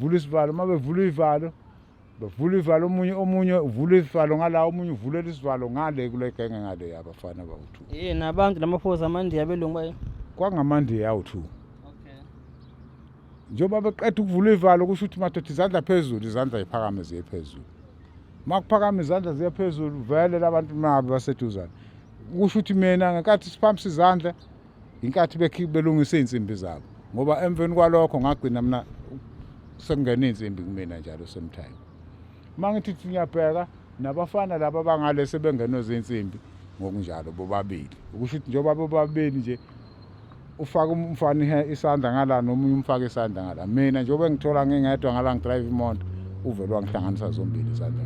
Bevula isivalo, uma bevula ivalo, bevula ivalo, omunye omunye uvula isivalo ngala, omunye uvulela isivalo ngale kule genge ngale yabafana bawu-two. Yini abantu lamaphoyisa amandiya abelungu baye? Kwangamandiya awu-two. Okay. Njengoba beqeda ukuvula ivalo kusho ukuthi madoda izandla phezulu, izandla ziphakame ziye phezulu. Uma kuphakama izandla ziye phezulu vele labantu nabo baseduzane. Kusho ukuthi mina ngenkathi siphakamisa izandla inkathi belungisa iy'nsimbi zabo ngoba emveni kwalokho ngagcina mina sekungena iy'nsimbi kumina njalo same time. Uma ngithi thi ngiyabheka nabafana laba abangale sebengenwe zinsimbi ngokunjalo bobabili. Ukusho ukuthi njengoba bobabili nje ufaka umfana isandla ngala nomunye umfaka isandla ngala. Mina njengoba engithola ngingedwa ngala ngidrive imoto uvele wangihlanganisa zombili izandla.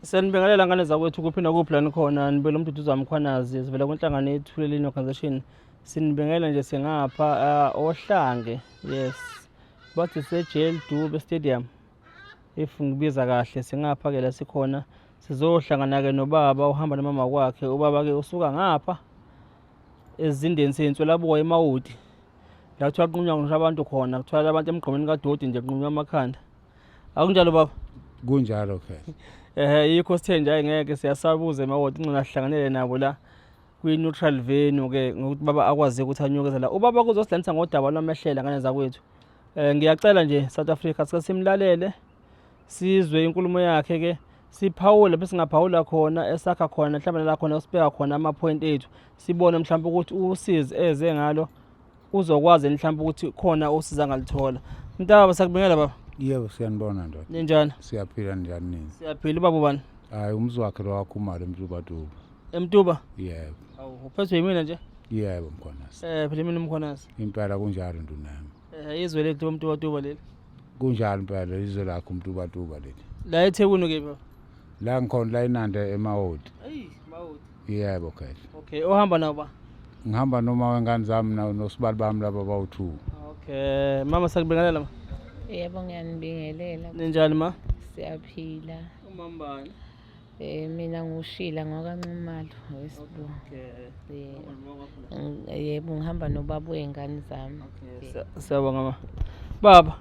Siyanibingelela ngane zakwethu kuphi nakuphi la nikhona nibele uMduduzi Mkhwanazi sivela kwinhlangano yethulelini organization sinibingelela nje singapha uh, ohlange yes bathi sejel Dube Stadium if ngibiza kahle singapha ke la sikhona sizohlangana ke nobaba uhamba nomama kwakhe ubaba ke usuka ngapha ezindeni seyintswelaboya emawoti la kuthiwa kunqunywa ngisho abantu khona kuthiwa abantu emgqomeni kadoti nje kunqunywa amakhanda Akunjalo baba? Kunjalo ke. Eh yikho sithe nje hayi ngeke siyasabuza emawoti ingcona sihlanganele nabo la kwi-neutral venue ke ngokuthi baba akwazi ukuthi anyukeze la. Ubaba kuzosilandisa ngodaba lwamehlela ngane zakwethu. Eh ngiyacela nje South Africa sike simlalele sizwe inkulumo yakhe ke siphawule bese singaphawula khona esakha khona mhlawumbe la khona sibeka khona ama point ethu sibone mhlawumbe ukuthi usizi eze ngalo uzokwazi mhlawumbe ukuthi khona usiza angalithola mntaba sakubingela baba. Yebo siyanibona ndoda. Ninjani? Siyaphila njani nini? Siyaphila. Ubaba ubani? Hayi umzi wakhe lo wakhumalo eMtubatuba. Emtuba? Yebo. Awu uphethwe yimina nje? Yebo Mkhwanazi. Eh phela mina uMkhwanazi. Impela kunjalo nduna yami. Eh izwe lethu uMtubatuba leli. Kunjalo impela izwe lakho uMtubatuba leli. La eThekwini ke baba. La ngikhona la eNanda eMawoti. Eyi Mawoti. Yebo khehla. Okay, ohamba nawo ba? Ngihamba noma wengane zami nosibali bami laba bawu-two. Okay, mama sakubingelela ma. Yebo ngiyanibingelela. Ninjani ma? Siyaphila. Umambani? Eh mina ngushila ngokaNxumalo wesibu. Okay. Yebo ngihamba nobaba wey'ngane zami. Okay, siyabonga ma. Baba,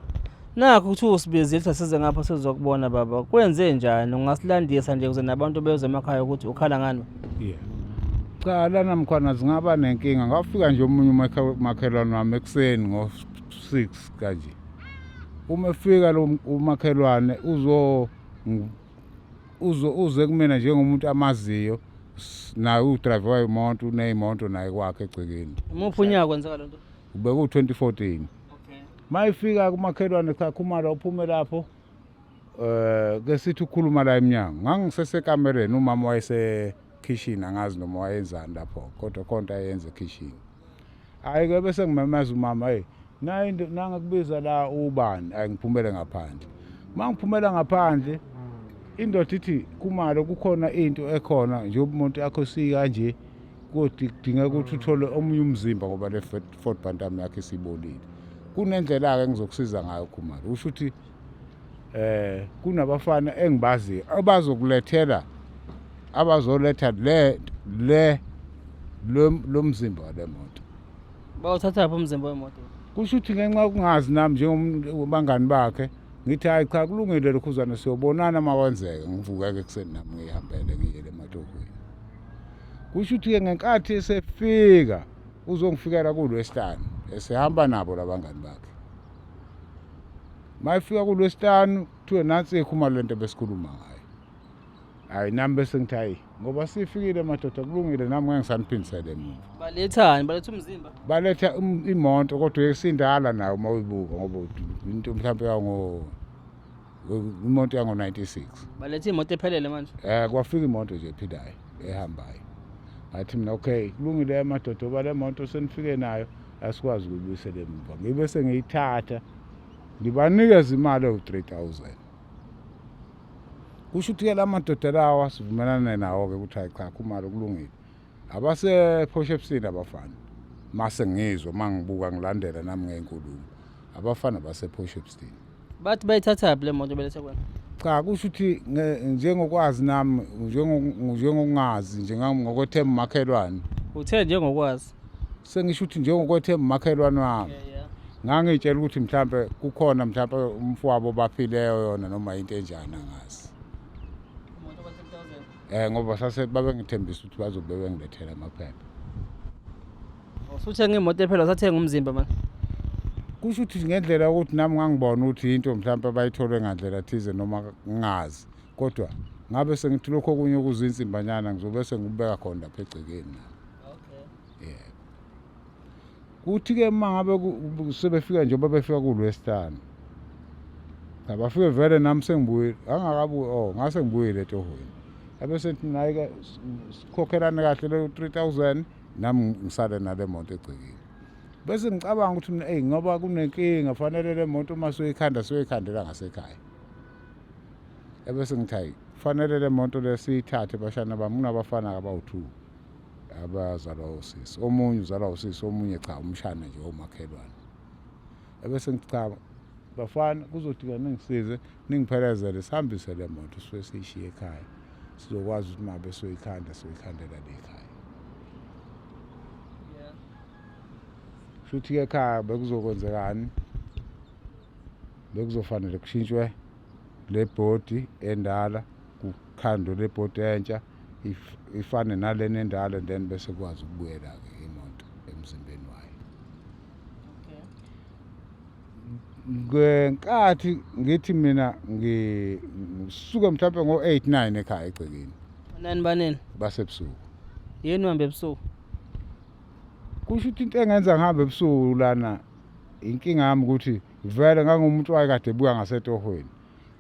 nakho kuthiwa usibizile ukuthi asize ngapha sizokubona baba. Kwenze njani? Ungasilandisa nje ukuze nabantu bezwe emakhaya ukuthi ukhala ngani? Yeah. Cha lana Mkhwanazi ngaba nenkinga ngafika nje omunye umakhelwane wami ekuseni ngo-6 kanje. Uma efika lo umakhelwane uzo uzo uze kumina njengomuntu amaziyo naye udriver wayimoto uneyimoto naye kwakhe egcekeni. Imuphi unyaka kwenzeka lento? Ubekuwu-2014. Okay. Mayifika kumakhelwane cha Khumalo uphume lapho eh ke sithi ukhuluma la eminyango ngangisesekamereni umama wayese kitchen angazi noma wayenzani lapho kodwa khonto ayenze kitchen hayi ke bese ngimemeza umama hey nayi nangakubiza la ubani ayi ngiphumele ngaphandle uma ngiphumela ngaphandle indoda ithi kumalo kukhona into ekhona nje umuntu akho sikanje kodwa kudingeka ukuthi uthole omunye umzimba ngoba le Ford Bantam yakhe isibolile kunendlela-ke engizokusiza ngayo Khumalo usho ukuthi eh kunabafana engibaziyo abazokulethela abazoletha le le lo mzimba wale moto. Bawuthatha phi umzimba wemoto? Kusho ukuthi ngenxa yokungazi nami njengobangani bakhe ngithi hayi cha kulungile lokhuzana siyobonana uma kwenzeka ngivuke-ke ekuseni nami ngihambele ngiyele ematohweni. Kusho ukuthi-ke ngenkathi esefika uzongifikela kulwesihlanu esehamba nabo labangani bakhe. Mayifika kulwesihlanu kuthiwe nansi ikhuma lento besikhuluma ngayo. Hayi nami bese ngithi hayi ngoba sifikile madoda kulungile nami ngeke ngisaniphindisele emuva. Balethani? Baletha umzimba? Baletha imoto kodwa esindala nayo uma uyibuka ngoba into mhlawumbe yango imoto yango 96. Baletha imoto ephelele manje? Eh kwafika imoto nje ephilayo ehambayo. Ngathi mina okay kulungile madoda oba le moto senifike nayo asikwazi ukuyibuyisela emuva. Ngibe sengiyithatha ngibanikeza imali ewu-3000. Kusho ukuthi-ke la madoda lawa sivumelane nawo-ke ukuthi hayi cha Khumalo kulungile. Abase-Port abafana. Mase ngizwa uma ngibuka ngilandela nami ngey'nkulumo. Abafana base-Port Bathi bayithathaphi le moto belethe kwena? Cha kusho ukuthi njengokwazi nami njengokungazi nje ngokwethemba umakhelwane. Uthe njengokwazi? Sengisho ukuthi njengokwethemba umakhelwane wami. Ngangitshela ukuthi mhlambe kukhona mhlambe umfowabo baphileyo yona noma into enjani angazi. Imoto ka 3000. Ngoba sase babengithembisa ukuthi bazobe bengilethela amaphepha. Usuthenga imoto phela usathenga umzimba manje. Kusho ukuthi ngendlela ukuthi nami ngangibona ukuthi into mhlambe abayithole ngandlela thize noma ngingazi. Kodwa ngabe sengithi lokho okunye okuzinsimbanyana ngizobe sengikubeka khona lapha egcekeni nami. Okay. Yebo. Kuthi-ke uma ngabe sebefika njengoba befika kuLwesihlanu. Cha bafike vele nami sengibuyile, angakabuyi oh ngase ngibuyile etohweni. Abe sethi naye-ke sikhokhelane kahle leyo 3000 nami ngisale nale moto egcekeni. Bese ngicabanga ukuthi mina eyi ngoba kunenkinga fanele le moto uma siyoyikhanda siyoyikhandela ngasekhaya. Ebese ngithi hayi kufanele le moto le siyithathe bashana bami kunabafana abawu-2 abazalwa osisi. Omunye uzalwa usisi omunye cha umshana nje omakhelwane. Ebese ngithi cha bafana kuzodinga ningisize ningiphelezele sihambise le moto sifike siyishiye ekhaya. Sizokwazi ukuthi mabe siyoyikhanda siyoyikhandela le ekhaya. Shuthi-ke ekhaya bekuzokwenzekani? Bekuzofanele kushintshwe le bhodi endala kukhandwe le bhodi entsha ifane nalena endala and then bese kwazi ukubuyela-ke imoto emzimbeni wayo. Okay. Ngenkathi ngithi mina ngisuke mhlawumbe ngo-8 9 ekhaya egcekeni. Nani banini? Basebusuku. Yini uhambe ebusuku? Kusho ukuthi into engenza ngihambe ebusuku lana inkinga yami ukuthi vele ngangumuntu owayekade ebuya ngasetohweni.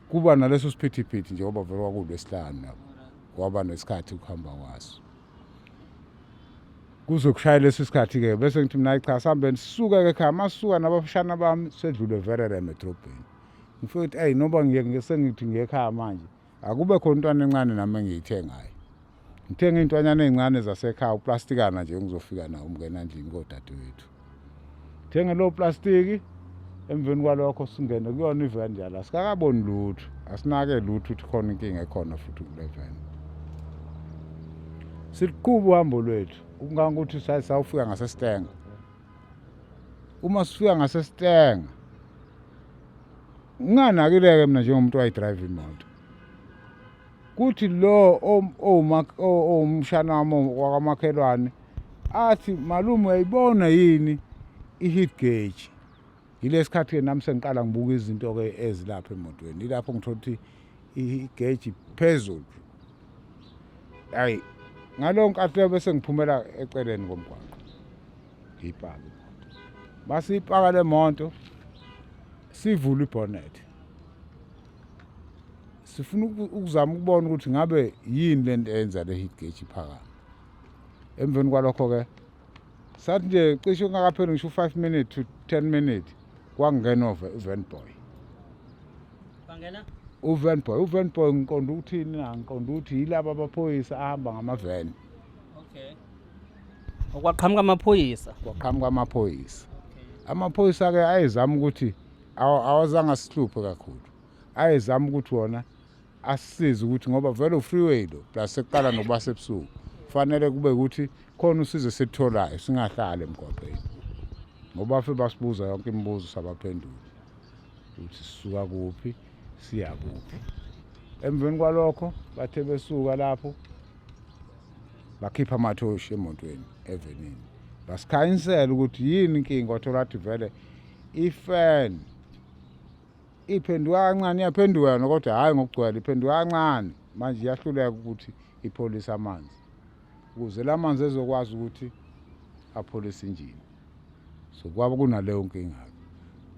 Kuba naleso siphithiphithi njengoba vele kwakuLwesihlanu lapho. Kwaba nesikhathi ukuhamba kwaso. Kuzokushaya leso sikhathi-ke bese ngithi mina cha sihambeni sisuke-ke ekhaya masisuka nabafishana bami sedlule Verulam edrobheni. Ngifike ukuthi eyi noba sengithi ngiye ekhaya manje akube khona intwana encane nami engiyithengayo. Ngithenge iy'ntwanyana ey'ncane zasekhaya uplastikana nje engizofika nawo umngena endlini kodadewethu. Thenge lowo plastiki emveni kwalokho singene kuyona iveni njalo asikakaboni lutho asinake lutho ukuthi khona inkinga ekhona futhi kule veni. Siqhuba uhambo lwethu kungangokuthi saye sawufika ngaseStanger. Uma sifika ngaseStanger nginganakile-ke mina njengomuntu owayidrayiva imoto. Kuthi lo owumshana wami wakwamakhelwane athi malume uyayibona yini i-heat gauge. Yilesi khathi-ke nami sengiqala ngibuka izinto-ke ezilapha emotweni. Yilapho ngithola ukuthi i-heat gauge phezulu. Hhayi ngaleyo nkathi leyo bese ngiphumela eceleni komgwaqo. Ngiyipaka imoto. Masiyipaka le moto sivule ibhonethi. Sifuna ukuzama ukubona ukuthi ngabe yini lento eyenza le heat gauge iphakame. Emveni kwalokho-ke sathi nje cishe kungakapheli ngisho u-5 minutes to 10 minutes kwangena uvan boy. Bangena? Uvan boy, uvan boy ngiqonda ukuthini na? Ngiqonda ukuthi yilaba abaphoyisa ahamba ngamaveni. Okay. Okwaqhamuka amaphoyisa. Kwaqhamuka amaphoyisa. Amaphoyisa-ke ayezama ukuthi awazange asihluphe kakhulu. Ayezama ukuthi wona asisize ukuthi ngoba vele u-freeway lo plus sekuqala nokuba sebusuku. Kufanele kube ukuthi khona usizo esikutholayo singahlali emgwaqeni. Ngoba bafike basibuza yonke imibuzo sabaphendula. Ukuthi sisuka kuphi siya kuphi. Emveni kwalokho bathe besuka lapho bakhipha amathoshi emotweni evenini. Basikhanyisela ukuthi yini inkinga wathola ukuthi vele ifan iphenduka kancane iyaphenduka yona kodwa hhayi ngokugcwele iphenduka kancane manje iyahluleka ukuthi ipholise amanzi ukuze la manzi ezokwazi ukuthi apholise injini. So kwaba kunaleyo nkinga-ke.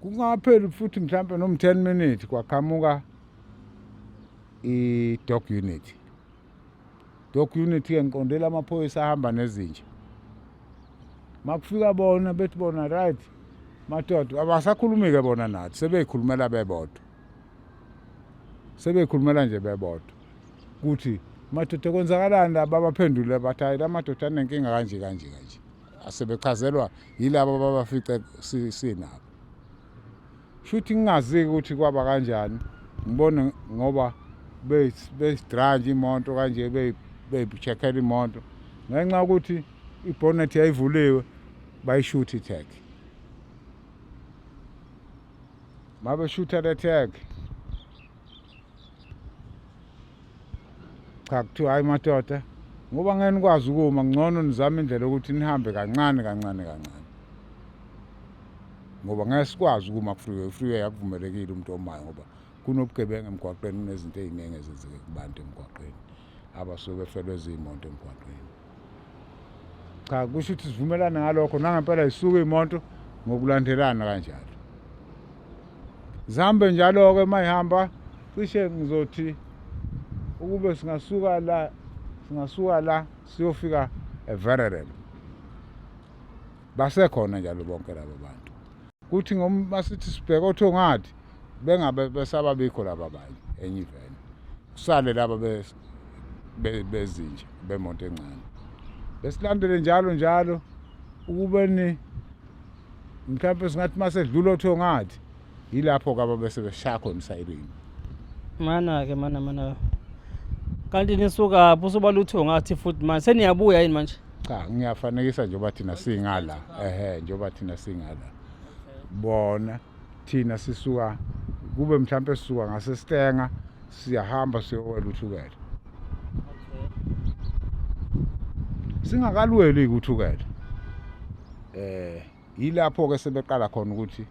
Kungapheli futhi mhlampe noma 10 minutes kwaqhamuka i-dog unit. Dog unit-ke ngiqondela amaphoyisa ahamba nezinja. Makufika bona bethi bona right madoda abasakhulumi-ke bona nathi sebeyikhulumela bebodwa. Sebeyikhulumela nje bebodwa. Kuthi madoda kwenzakalani la babaphendule bathi hayi la madoda anenkinga kanje kanje kanje. Asebechazelwa yilabo ababafice sinabo. Shuthi ngingazi ukuthi kwaba kanjani ngibone ngoba beyidrayiva imoto kanje beyi-check-ela imoto ngenxa yokuthi ibhonethi yayivuliwe. Bayishutha i-tag. Mabeshutha le tag, cha, kuthiwa hayi madoda, ngoba ngeke nikwazi ukuma, ngcono nizame indlela yokuthi nihambe kancane kancane kancane, ngoba ngeke sikwazi ukuma ku-freeway. Freeway akuvumelekile umuntu omayo ngoba kunobugebengu emgwaqeni, kunezinto ey'ningi ezenzeke kubantu emgwaqeni abasuke befelwe ziy'moto emgwaqeni. Cha, kusho ukuthi sivumelane ngalokho, nangempela zisuka iy'moto ngokulandelana kanjalo, zihambe njalo-ke. Uma ihamba cishe ngizothi ukube singasuka la siyofika eVererem, basekhona njalo bonke laba bantu. Kuthi masithi sibheke oThongathi, bengabe besababikho laba abanye, enye iveni kusale laba bezinja bemoto encane. Besilandele njalo njalo ukubeni mhlawumbe singathi masedlula oThongathi, yilapho-ke ababese beshaya khona isayirini. Mana-ke, mana, mana, kanti nisukaphi? Usuba lutho ngathi futhi manje seniyabuya yini manje? Cha, ngiyafanekisa njengoba thina singala, ehe, njengoba thina singala bona, thina sisuka kube mhlawumbe sisuka ngaseStanger, siyahamba siyowela uThukela. Singakaluweli uThukela, yilapho ke sebeqala khona ukuthi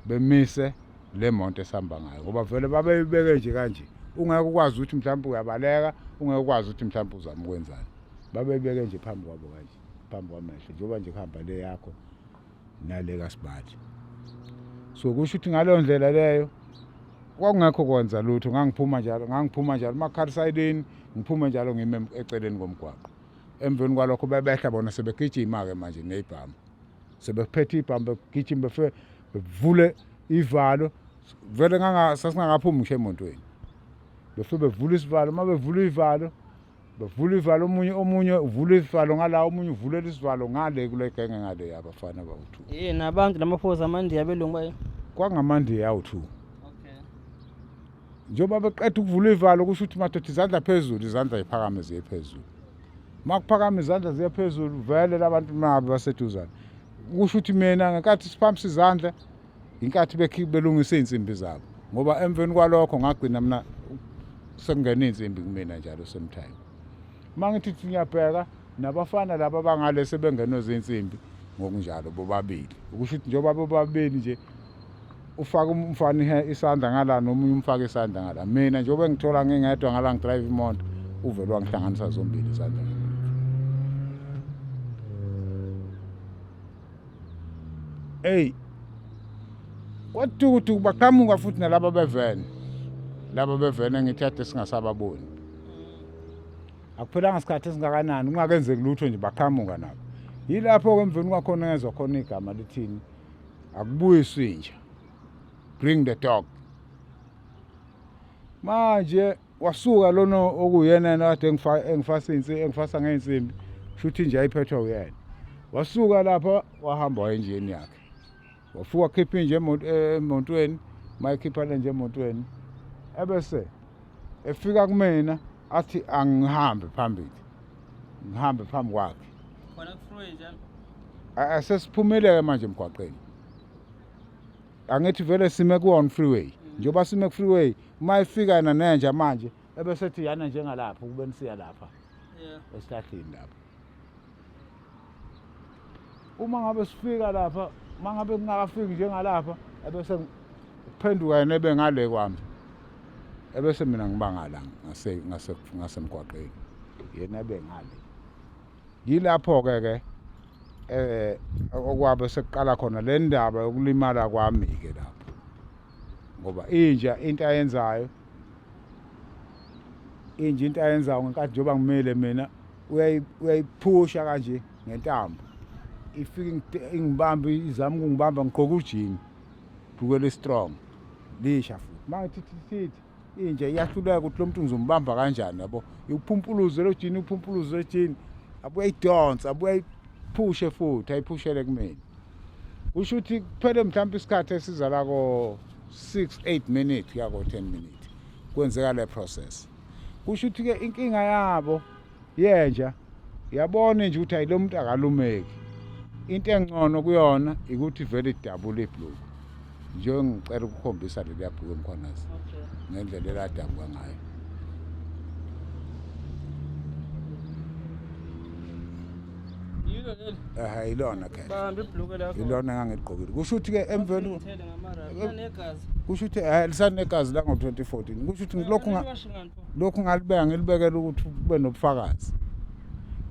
bemise le moto esihamba ngayo, ngoba vele babeyibeke nje kanje, ungeke ukwazi ukuthi mhlawumbe uyabaleka, ungeke ukwazi ukuthi mhlawumbe uzama ukwenzani. Babeyibeke nje phambi kwabo kanje, phambi kwamehlo, njengoba nje kuhamba le yakho nale kaSibali. So kusho ukuthi ngaleyo ndlela leyo kwakungekho kwenza lutho. Ngangiphuma njalo, ngangiphuma njalo makhala sayilini, ngiphume njalo ngime eceleni komgwaqo. Emveni kwalokho bebehla bona sebegijima-ke manje ney'bhamu, sebephethe ibhamu, begijima, befike bevule ivalo. Vele sasingakaphumi ngisho emontweni, befike bevula isivalo. Uma bevula ivalo, bevula ivalo, omunye uvula isivalo ngala, omunye uvulela isivalo ngale kule genge ngale, abafana bawu-two. Yini, abantu lamaphoyisa amaNdiya, abelungu baye? KwangamaNdiya awu-two. Njengoba beqeda ukuvula ivalo, kusho ukuthi madoda, izandla phezulu, izandla yiphakame ziye phezulu. Uma kuphakama izandla ziye phezulu, vele labantu nabo baseduzane. Kusho ukuthi mina ngenkathi siphakamisa izandla, inkathi belungisa iy'nsimbi zabo, ngoba emveni kwalokho ngagcina mina sekungena iy'nsimbi kumina njalo same time. Uma ngithi thi ngiyabheka, nabafana laba bangale sebengenwe zinsimbi ngokunjalo bobabili. Ukusho ukuthi njengoba bobabili nje ufaka umfana isandla ngala, nomunye umfaka isandla ngala, mina njengoba ngithola ngingedwa ngala ngidrive imoto, uvele wangihlanganisa zombili izandla. Eyi, kwatukutuku baqhamuka futhi nalaba bevene, laba bevene ngithi ade singasababoni. Akuphelanga sikhathi esingakanani kungakenzeki lutho nje, baqhamuka nabo. Yilapho-ke emveni kwakhona ngezwa khona igama lithini, akubuyiswe inja, bring the dog. Manje wasuka lona okuyena yena kade engifasa engifasa ngey'nsimbi, kusho ukuthi inja ayiphethwe uyena. Wasuka lapha wahamba waya enjeni yakhe, wafika wakhipha inja emontweni. Mayikhipha le nje emotweni, ebese efika kumina athi angihambe phambili, ngihambe phambi kwakhe. Khona ku-freeway njalo? Sesiphumile-ke manje emgwaqeni, angithi vele sime kuwona freeway. Njengoba sime ku-freeway, uma ifika yena nenja manje, ebesethi yana njengalapha ukube nisiya lapha esihlahleni lapha. Uma ngabe sifika lapha, uma ngabe kungakafiki njengalapha, ebese kuphenduka yena ebe ngale kwami, ebese mina ngiba ngala ngasemgwaqeni, yena ebe ngale. Yilapho-ke ke okwabe sekuqala khona le ndaba yokulimala kwami-ke lapho, ngoba inja into ayenzayo, inja into ayenzayo ngenkathi njengoba ngimile mina, uyayiphusha kanje ngentambo, ifike ingibambe, izama ukungibamba. Ngigqoke ujini, bhukwe li-strong, lisha futhi. Uma ngithi thithi, inja iyahluleka ukuthi lo muntu ngizombamba kanjani, yabo, iwuphumpuluze lo jini, uphumpuluze lo jini, abuye ayidonsa, abuye ayiphushe futhi, ayiphushele kumina. Kusho ukuthi kuphele mhlawumbe isikhathi esiza la ko 6 8 minutes kuya ko 10 minutes kwenzeka le process. Kusho ukuthi ke inkinga yabo yenja, yabona nje ukuthi hayi, lo muntu akalumeki. Into engcono kuyona ukuthi vele idabule ibhluku. Njengoba ngicela ukukhombisa leliya bhuku eMkhwanazi ngendlela eladabuka ngayo. Yilo leli. Eh ilona khehla. Bamba ibhluke lakho. Ilona engangigqokile. Kusho ukuthi ke emveni Ngithele ngamarabi. Lisanegazi. Kusho ukuthi lisanegazi la ngo-2014. Kusho ukuthi lokhu Liwashe ngani pho? Lokhu ngalibeka ngilibekela ukuthi kube nobufakazi.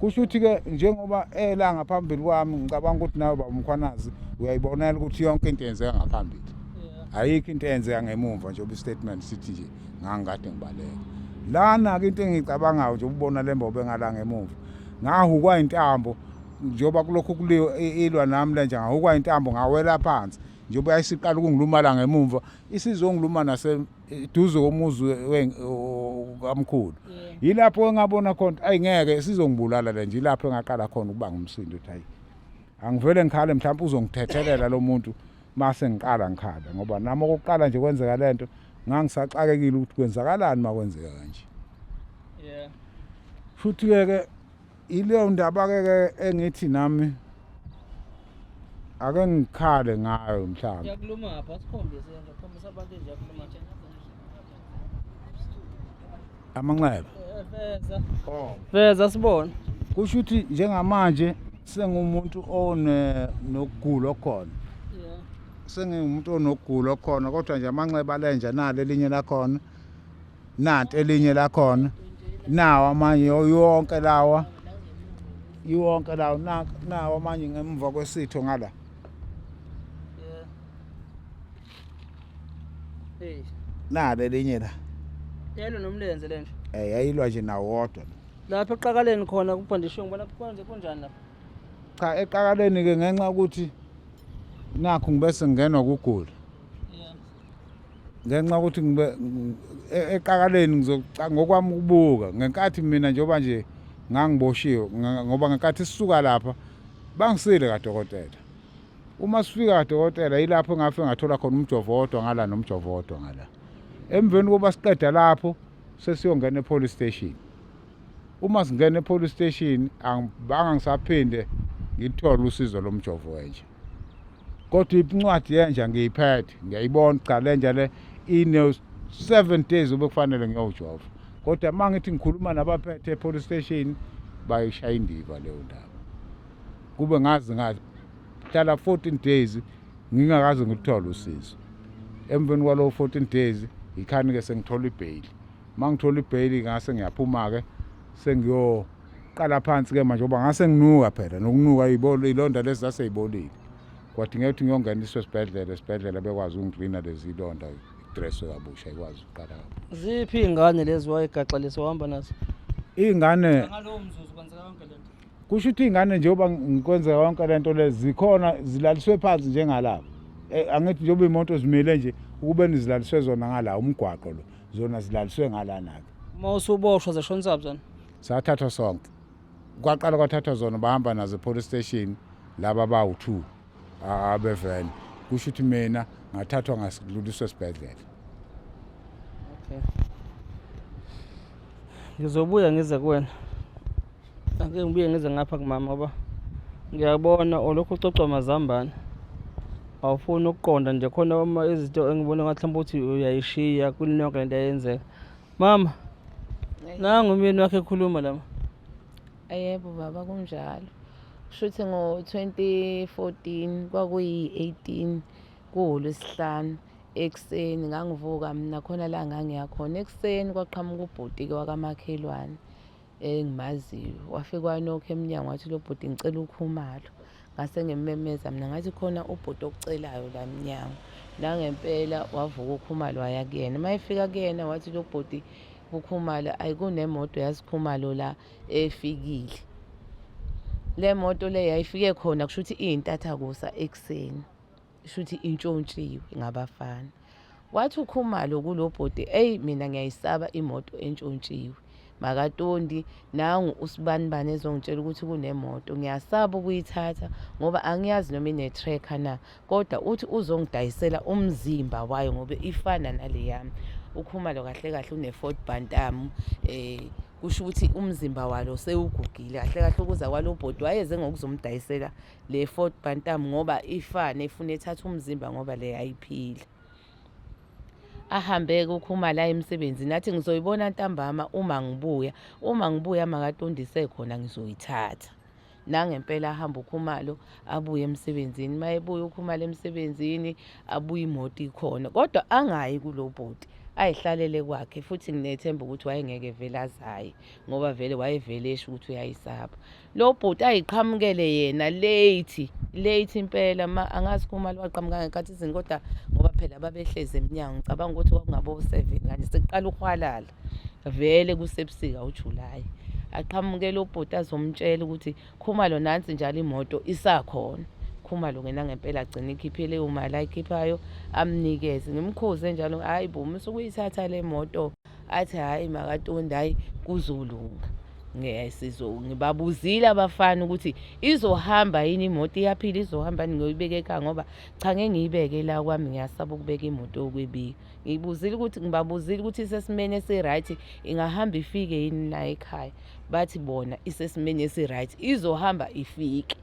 Kusho ukuthi ke njengoba ela ngaphambili kwami, ngicabanga ukuthi nawe baba Mkhwanazi uyayibonela ukuthi yonke into yenzeka ngaphambili. Ayikho into eyenzeka ngemumva, njengoba istatement sithi nje ngangikade ngibaleka. Lana-ke into engiyicabangayo nje ubona le mbobo engala ngemuva, ngahukwa intambo njengoba kulokhu kuliwe ilwa nami le nje, ngahukwa intambo ngawela phansi. Njengoba yayisiqala ukungiluma la ngemumva, isizongiluma naseduze komuzi kamkhulu. Yilapho engabona khona ayi ngeke sizongibulala le nje. Yilapho engaqala khona ukuba ngumsindo ukuthi hayi angivele ngikhale, mhlawumbe uzongithethelela lo muntu mase ngiqala ngikhala, ngoba nami okokuqala nje kwenzeka lento ngangisaxakekile ukuthi kwenzakalani makwenzeka kanje. Futhi ke ke ileyo ndaba ke ke engithi nami ake ngikhale ngayo mhlawumbe. Iyakuluma pha, sikhombise nje, khombisa abantu nje iyakuluma. Amanxeba. Veza. Veza sibone. Kusho ukuthi njengamanje sengumuntu one nokugula okhona. Sengingumuntu onokugula okhona, kodwa nje amanxeba lenja nalo elinye lakhona, nanti elinye lakhona, nawo amanye yonke lawa, yonke lawo, nawo amanye ngemuva kwesitho ngala. Hey, nalo elinye la. Yelo nomlenze lenje. Yayilwa nje nawo wodwa lo. Lapha eqakaleni khona kubhandishiwe, ngibona kwenze kunjani lapha? Cha, eqakaleni ke ngenxa ukuthi nakho ngibese ngingenwa kugula. Ngenxa ukuthi ngibe eqakaleni ngizoca ngokwami ukubuka ngenkathi mina njengoba nje ngangiboshiwe, ngoba ngenkathi sisuka lapha bangisile kadokotela. Uma sifika kadokotela yilapho engafike ngathola khona umjovo wodwa ngala nomjovo wodwa ngala. Emveni kokuba siqeda lapho sesiyongena e-police station. Uma singena e-police station angibanga ngisaphinde ngithole usizo lomjovo wenja. Kodwa incwadi yenja ngiyiphethe, ngiyayibona, cha lenja le ine 7 days obekufanele ngiyojova. Kodwa uma ngithi ngikhuluma nabaphethe e-police station bayishaya indiva leyo ndaba. Kube ngazi ngahlala 14 days ngingakaze ngilithole usizo. Emveni kwalowo 14 days yikhani-ke sengithola ibheyili. Uma ngithola ibheyili ngase ngiyaphuma-ke sengiyoqala phansi-ke manje, ngoba ngase nginuka phela nokunuka iy'londa lezi zaseyibolile. Kwadingeka ukuthi ngiyongeniswa esibhedlela, esibhedlela bekwazi ukungiklina lezi ilonda, idresswe kabusha ikwazi ukuqala kabusha. Ziphi iy'ngane lezi wayegaxelisa wahamba nazo? Iy'ngane Ngalowo mzuzu kwenzeka yonke lento. Kusho ukuthi iy'ngane njengoba ngikwenzeka yonke lento lezi zikhona zilaliswe phansi njengalapha. Angithi njengoba iy'moto zimile nje ukubeni zilaliswe zona ngala umgwaqo lo, zona zilaliswe ngalana-ke. Uma usuboshwa zeshonisaphi zona? Sathathwa sonke. Kwaqala kwathathwa zona bahamba nazo e-police station laba bawu-2 abeveni. Kusho ukuthi mina ngathathwa ngasidluliswa esibhedlela. Okay. Ngizobuya ngize kuwena. Ake ngibuye ngize ngapha kumama ngoba ngiyabona olokhu ucocwa amazambane. Awufuni ukuqonda nje khona uma izinto engibona ngathi mhlawumbe uthi uyayishiya kulonke lento eyenzeka. Mama, nangu umyeni wakhe ekhuluma lama. Yebo baba, kunjalo. Kushuthi ngo-2014 kwakuyi-18 kuwuLwesihlanu ekuseni, ngangivuka mina khona la ngangiya khona ekuseni, kwaqhamuka ubhuti-ke wakamakhelwane engimaziyo, wafika wanokha emnyango, wathi lo bhuti, "Ngicela uKhumalo." Ngase ngimemeza mina ngathi, "Khona ubhuti okucelayo la emnyango." Nangempela wavuka uKhumalo waya kuyena. Uma efika kuyena wathi lo bhuti kuKhumalo, "Ayi, kunemoto yazi Khumalo la efikile." Le moto le yayifike khona kusho ukuthi iyintathakusa ekuseni, kusho ukuthi intshontshiwe ngabafana. Wathi uKhumalo kulo bhuti, "Eyi, mina ngiyayisaba imoto entshontshiwe. Makatondi nangu usibanibani ezongitshela ukuthi kunemoto, ngiyasaba ukuyithatha ngoba angiyazi noma ine-tracker na, kodwa uthi uzongidayisela umzimba wayo ngoba ifana nale yami." UKhumalo kahle kahle une-Ford Bantam. Kusho ukuthi umzimba walo sewugugile kahle kahle ukuza kwalo bhodi wayeze ngokuzomdayisela le Ford Bantam ngoba ifane efuna ethatha umzimba ngoba le ayiphila. Ahambe-ke uKhumalo aye emsebenzini athi ngizoyibona ntambama uma ngibuya, uma ngibuya makatondise khona ngizoyithatha. Nangempela ahambe uKhumalo abuye emsebenzini, uma ebuya uKhumalo emsebenzini abuye imoto ikhona kodwa angayi kulo bhuti ayihlalele kwakhe futhi nginethemba ukuthi wayengeke vele azaye ngoba vele wayevele esho ukuthi uyayisaba. Lo bhuti ayiqhamukele yena late late impela ma angazi Khumalo waqhamuka ngenkathi izini kodwa ngoba phela babehlezi emnyango ngicabanga ukuthi kwakungabo-seven kanje sekuqala ukuhwalala vele kusebusika uJulayi aqhamuke lo bhuti azomtshela ukuthi Khumalo nansi njalo imoto isakhona Khumalo ke nangempela agcina ikhiphe leyo mali ayikhiphayo amnikeze ngimkhuze njalo hayi bo musa ukuyithatha le moto athi hhayi makaTondi hhayi kuzolunga ngibabuzile abafana ukuthi izohamba yini imoto iyaphila izohamba yini ngiyoyibeka ekhaya ngoba cha ngeke ngiyibeke la kwami ngiyasaba ukubeka imoto yokwebika ngibuzile ukuthi ngibabuzile ukuthi isesimeni esi-right ingahamba ifike yini la ekhaya bathi bona isesimeni esi-right izohamba ifike.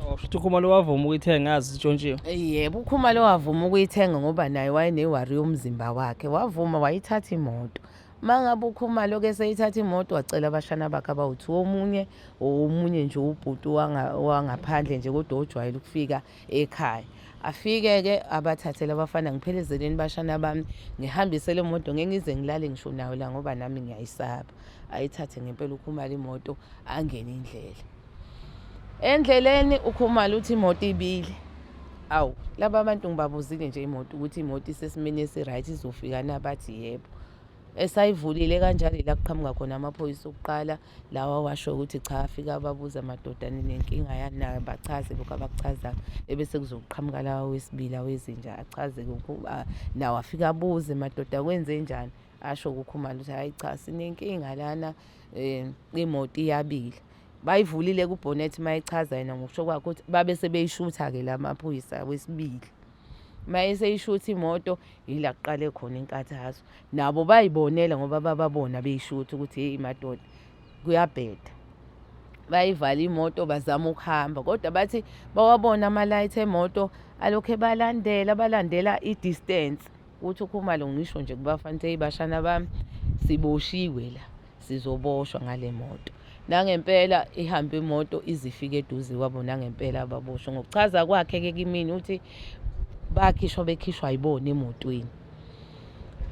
Oh, shuthi uKhumalo wavuma ukuyithenga yazi itshontshiwe. Yebo, uKhumalo wavuma ukuyithenga ngoba naye wayenewari yomzimba wakhe. Wavuma wayithatha imoto. Uma ngabe uKhumalo ke seyithatha imoto wacela abashana bakhe abawu-two omunye omunye nje ubhuti wangaphandle nje kodwa ojwayele ukufika ekhaya. Afike-ke abathathele abafana ngiphelezeleni bashana bami ngihambise le moto ngeke ngize ngilale ngisho nayo la ngoba nami ngiyayisaba. Ayithathe ngempela uKhumalo imoto angene indlela. Endleleni uKhumalo uthi imoto ibile. Awu, laba bantu ngibabuzile nje imoto ukuthi imoto isesimeni esi-right izofika na bathi yebo. Esayivulile kanjalo ila kuqhamuka khona amaphoyisa okuqala lawa washo ukuthi cha afike ababuza madoda ninenkinga yani nayo bachaze lokhu abakuchazayo ebese kuzoqhamuka lawa wesibili awezinja achaze nawo afike abuze madoda kwenzenjani asho kuKhumalo ukuthi hhayi cha sinenkinga lana um imoto iyabila. Bayivulile kubhonethi uma echaza yena ngokusho kwakhe ukuthi babe sebeyishutha-ke la maphoyisa wesibili. Uma eseyishutha imoto yila kuqale khona inkathazo. Nabo bayibonela ngoba bababona beyishutha ukuthi hheyi madoda kuyabheda. Bayivala imoto bazama ukuhamba kodwa bathi bawabona amalayithi emoto alokhu ebalandela balandela i-distance. Uthi uKhumalo ngisho nje kubafana ukuthi eyi bashana bami siboshiwe la sizoboshwa ngale moto. Nangempela ihambe imoto ize ifike eduze kwabo nangempela baboshwa. Ngokuchaza kwakhe-ke kimina uthi bakhishwa bekhishwa yibona emotweni.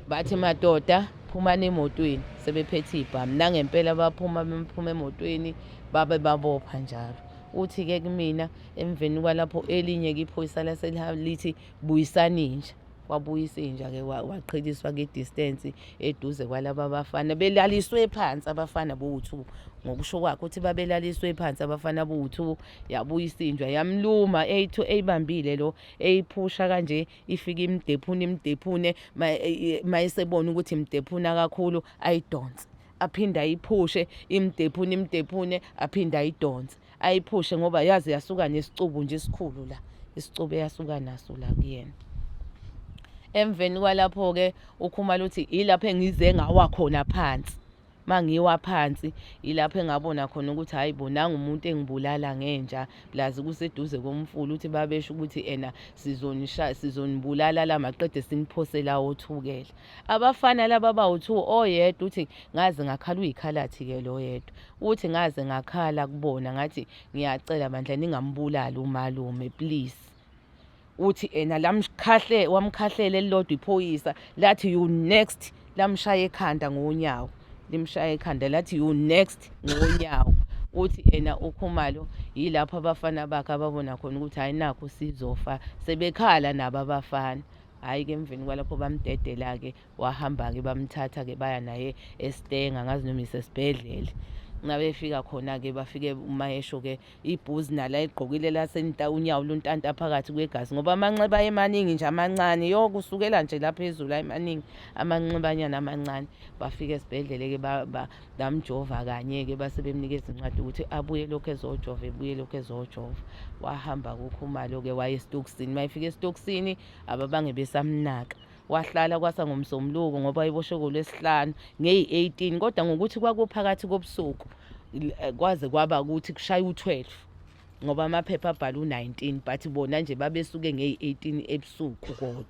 Bathi madoda phumani emotweni sebephethe iy'bhamu. Nangempela baphuma bephuma emotweni babe babopha njalo. Uthi-ke kumina emveni kwalapho elinye-ke iphoyisa lase lithi buyisani inja. Wabuyisa inja-ke waqheliswa ke-distance eduze kwalaba bafana belaliswe phansi abafana bowu-two ngokusho kwakhe uthi babelaliswe phansi abafana bowu-two yabuyisa inja yamluma eyibambile lo eyiphusha kanje ifike imdephune imdephune mayesebona ukuthi imdephuna kakhulu ayidonse aphinde ayiphushe imdephune imdephune aphinde ayidonse ayiphushe ngoba yaze yasuka nesicubu nje esikhulu la isicubu eyasuka naso la kuyena emveni kwalapho-ke uKhumalo uthi ilapho engize ngawa khona phansi mangiwa phansi ilapho engabona khona ukuthi hayi bo nangu umuntu engibulala ngenja plus kuseduze komfula uthi babesho ukuthi ena sizonisha sizonibulala la maqede siniphosela othukela abafana laba bawu-two oyedwa uthi ngaze ngakhala uyikhalathi-ke lo yedwa Uthi ngaze ngakhala kubona ngathi ngiyacela bandla ningambulali umalume please. Uthi ena lamkhahle wamkhahlela elilodwa iphoyisa lathi you next lamshaya ekhanda ngonyawo limshaya ekhanda lathi you next ngonyawo. Uthi ena uKhumalo yilapho abafana bakhe ababona khona ukuthi hhayi nakhu sizofa sebekhala nabo abafana. Hhayi-ke emveni kwalapho bamdedela-ke Wahamba-ke bamthatha-ke baya naye eStenga angazi noma isesibhedlela. Nabefika khona-ke bafike uma esho-ke ibhuzi nalo ayigqokile lasenta unyawo luntanta phakathi kwegazi ngoba amanxeba ayemaningi nje amancane yo kusukela nje lapha phezulu ayemaningi amanxebanyana amancane. Bafika esibhedlela-ke bamjova kanye-ke base bemnikeza incwadi ukuthi abuye lokhu ezojova ebuye lokhu ezojova. Wahamba kuKhumalo-ke waya esitokisini, uma efika esitokisini ababange besamnaka. Wahlala kwasa ngoMsombuluko ngoba wayeboshwe ngoLwesihlanu ngeyi-18, kodwa ngokuthi kwakuphakathi kobusuku kwaze kwaba ukuthi kushaya u-12 ngoba amaphepha abhala u-19, but bona nje babesuke ngeyi-18 ebusuku. Kodwa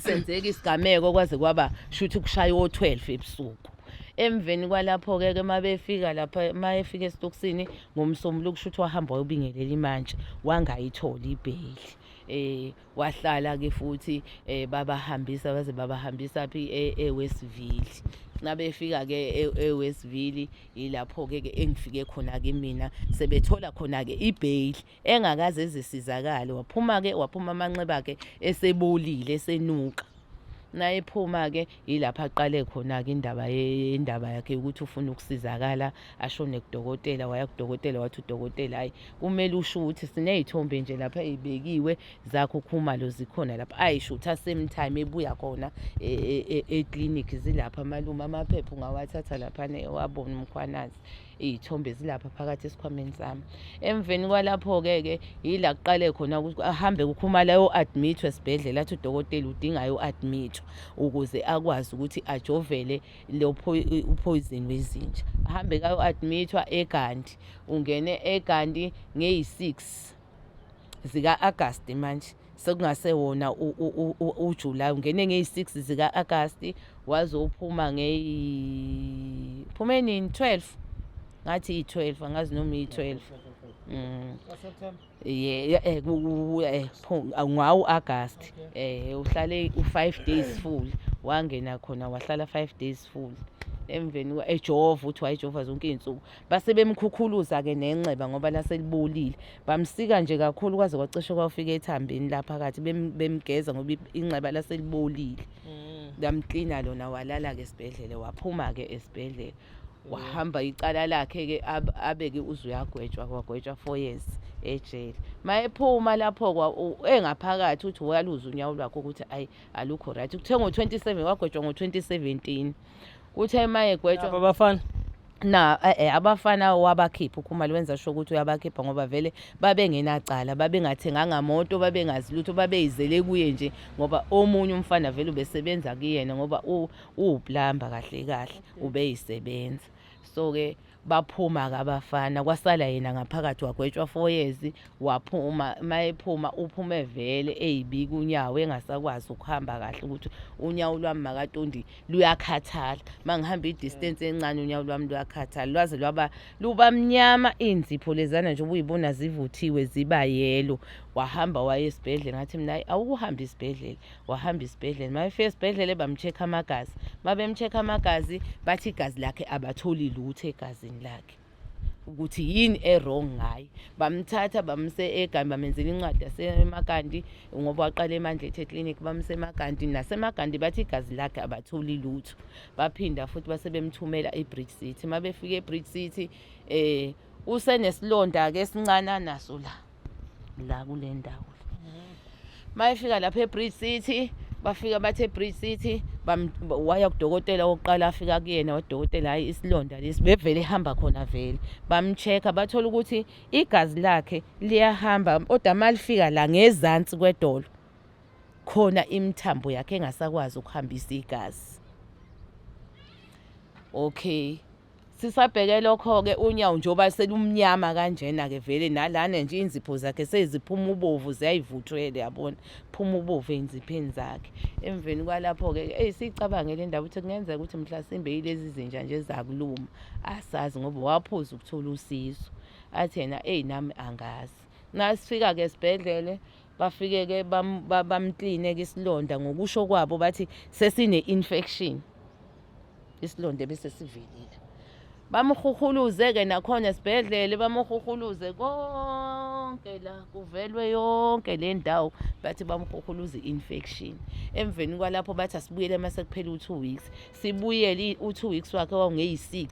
senzeka isigameko kwaze kwaba shuthi kushaya o-12 ebusuku. Emveni kwalapho-ke ke mabefika lapha, mayefika esitokisini ngoMsombuluko, kusho ukuthi wahamba wayobingelela imantshi, wangayithola ibheyili. Wahlala ke futhi, babahambisa baze babahambisa phi? eWestville. Nabefika ke eWestville, ilapho ke engifike khona ke mina, sebethola khona ke ibail engakaze ezisizakale. Waphuma ke, waphuma amanxeba ke esebolile, esenuka. Nayephuma ke, yilapho aqale khona ke indaba yakhe ukuthi ufuna ukusizakala, ashone kudokotela. Waya kudokotela, wathi udokotela, hayi, kumele usho ukuthi siney'thombe nje lapha ey'bekiwe zakho Khumalo, zikhona lapha ayishutha same time ebuya khona eklinikhi, zilapha malume, amaphepha ungawathatha laphana wabona uMkhwanazi, iy'thombe zilapha phakathi esikhwameni sami. Emveni kwalapho-ke ke yila kuqale khona ukuthi ahambe kuKhumalo ayo-admit-wa esibhedlela. Athi udokotela udinga ayo-admit-wa ukuze akwazi ukuthi ajovele lo upoison wezinja. Ahambe kayo-admit-wa eGandhi. Ungene eGandhi ngeyi-6 zika-Agasti, manje sekungasewona uJuly. Ungene ngeyi-6 zika-Agasti, wazophuma ngeyi, phume nini? 12, ngathi iyi-12, angazi noma iyi-12. Yeah, ngawo August. Uhlale u5 days full, wangena khona wahlala 5 days full. Emveni ejova, uthi wayejova zonke izinsuku. Base bemkhukhuluza ke nenxeba ngoba laselibolile, bamsika nje kakhulu kwaze kwacishe kwafika ethambeni la phakathi, bemgeza ngoba inxeba laselibolile. Bamklina lona, walala ke esibhedlela. Waphuma ke esibhedlela, wahamba icala lakhe ke, abeke uze uyagwetshwa, wagwetshwa 4 years ejele. Mayephuma lapho kwa engaphakathi, uthi waluza unyawo lwakhe ukuthi ayi, alukho right. Kuthe ngo-27, wagwetshwa ngo-2017, kuthe mayegwetshwa Laba abafana? Na abafana wabakhipha uKhumalo, wenza sure ukuthi uyabakhipha ngoba vele babengenacala, babengathenganga moto, babengazi lutho, babeyizele kuye nje ngoba omunye umfana vele ubesebenza kuyena ngoba uwuplumber kahle kahle, ubeyisebenza. So ke baphuma ke abafana, kwasala yena ngaphakathi. Wagwetshwa 4 years, waphuma. Mayephuma, uphume vele eyibika unyawo, engasakwazi ukuhamba kahle, ukuthi unyawo lwami makatondi luyakhathala, mangihamba i-distance encane unyawo lwami luyakhathala, lwaze lwaba luba mnyama, iy'nzipho lezana nje ubuyibona zivuthiwe, ziba yellow. Wahamba waya esibhedlela. Ngathi mina, "Hayi, awukuhambe isibhedlela." Wahamba isibhedlela. Mayefika esibhedlela, bam-check amagazi. Mabem-check amagazi, bathi igazi lakhe abatholi lutho egazini lakhe ukuthi yini e-wrong ngaye. Bamthatha bamse eGandhi, bamenzela incwadi yaseMakanti ngoba waqala eMandlethe Clinic, bamse eMakanti. NaseMakanti bathi igazi lakhe abatholi lutho. Baphinda futhi base bemthumela eBridge City. Mabefika eBridge City, usenesilonda ke esincane anaso la la kule ndawo. Mayefika lapha eBridge City, bafika bathi eBridge City waya kudokotela wokuqala afika kuyena, wadokotela, hayi, isilonda lesi bevele ehamba khona vele. Bamcheck-a, bathola ukuthi igazi lakhe liyahamba, kodwa malifika la ngezansi kwedolo khona imithambo yakhe engasakwazi ukuhambisa igazi. Okay, sisabheke lokho-ke, unyawo njengoba selumnyama kanjena-ke vele, nalana nje inzipho zakhe seziphuma ubovu, ziyayivuthwele, yabona, phuma ubovu ey'nzipheni zakhe. Emveni kwalapho-ke, eyi, siyicabange le ndaba ukuthi kungenzeka ukuthi mhlasimbe yilezi zinja nje zakuluma, asazi, ngoba waphuza ukuthola usizo. Athi yena, eyi, nami angazi. Nasifika-ke esibhedlele, bafike-ke bamkline-ke isilonda, ngokusho kwabo bathi sesine-infection isilonda bese sivelile. Bamhuhuluze-ke nakhona esibhedlele, bamhuhuluze konke la, kuvelwe yonke le ndawo, bathi bamhuhuluze i-infection. Emveni kwalapho bathi asibuyele uma sekuphela u-2 weeks. Sibuyele, u-2 weeks wakhe wawungeyi-6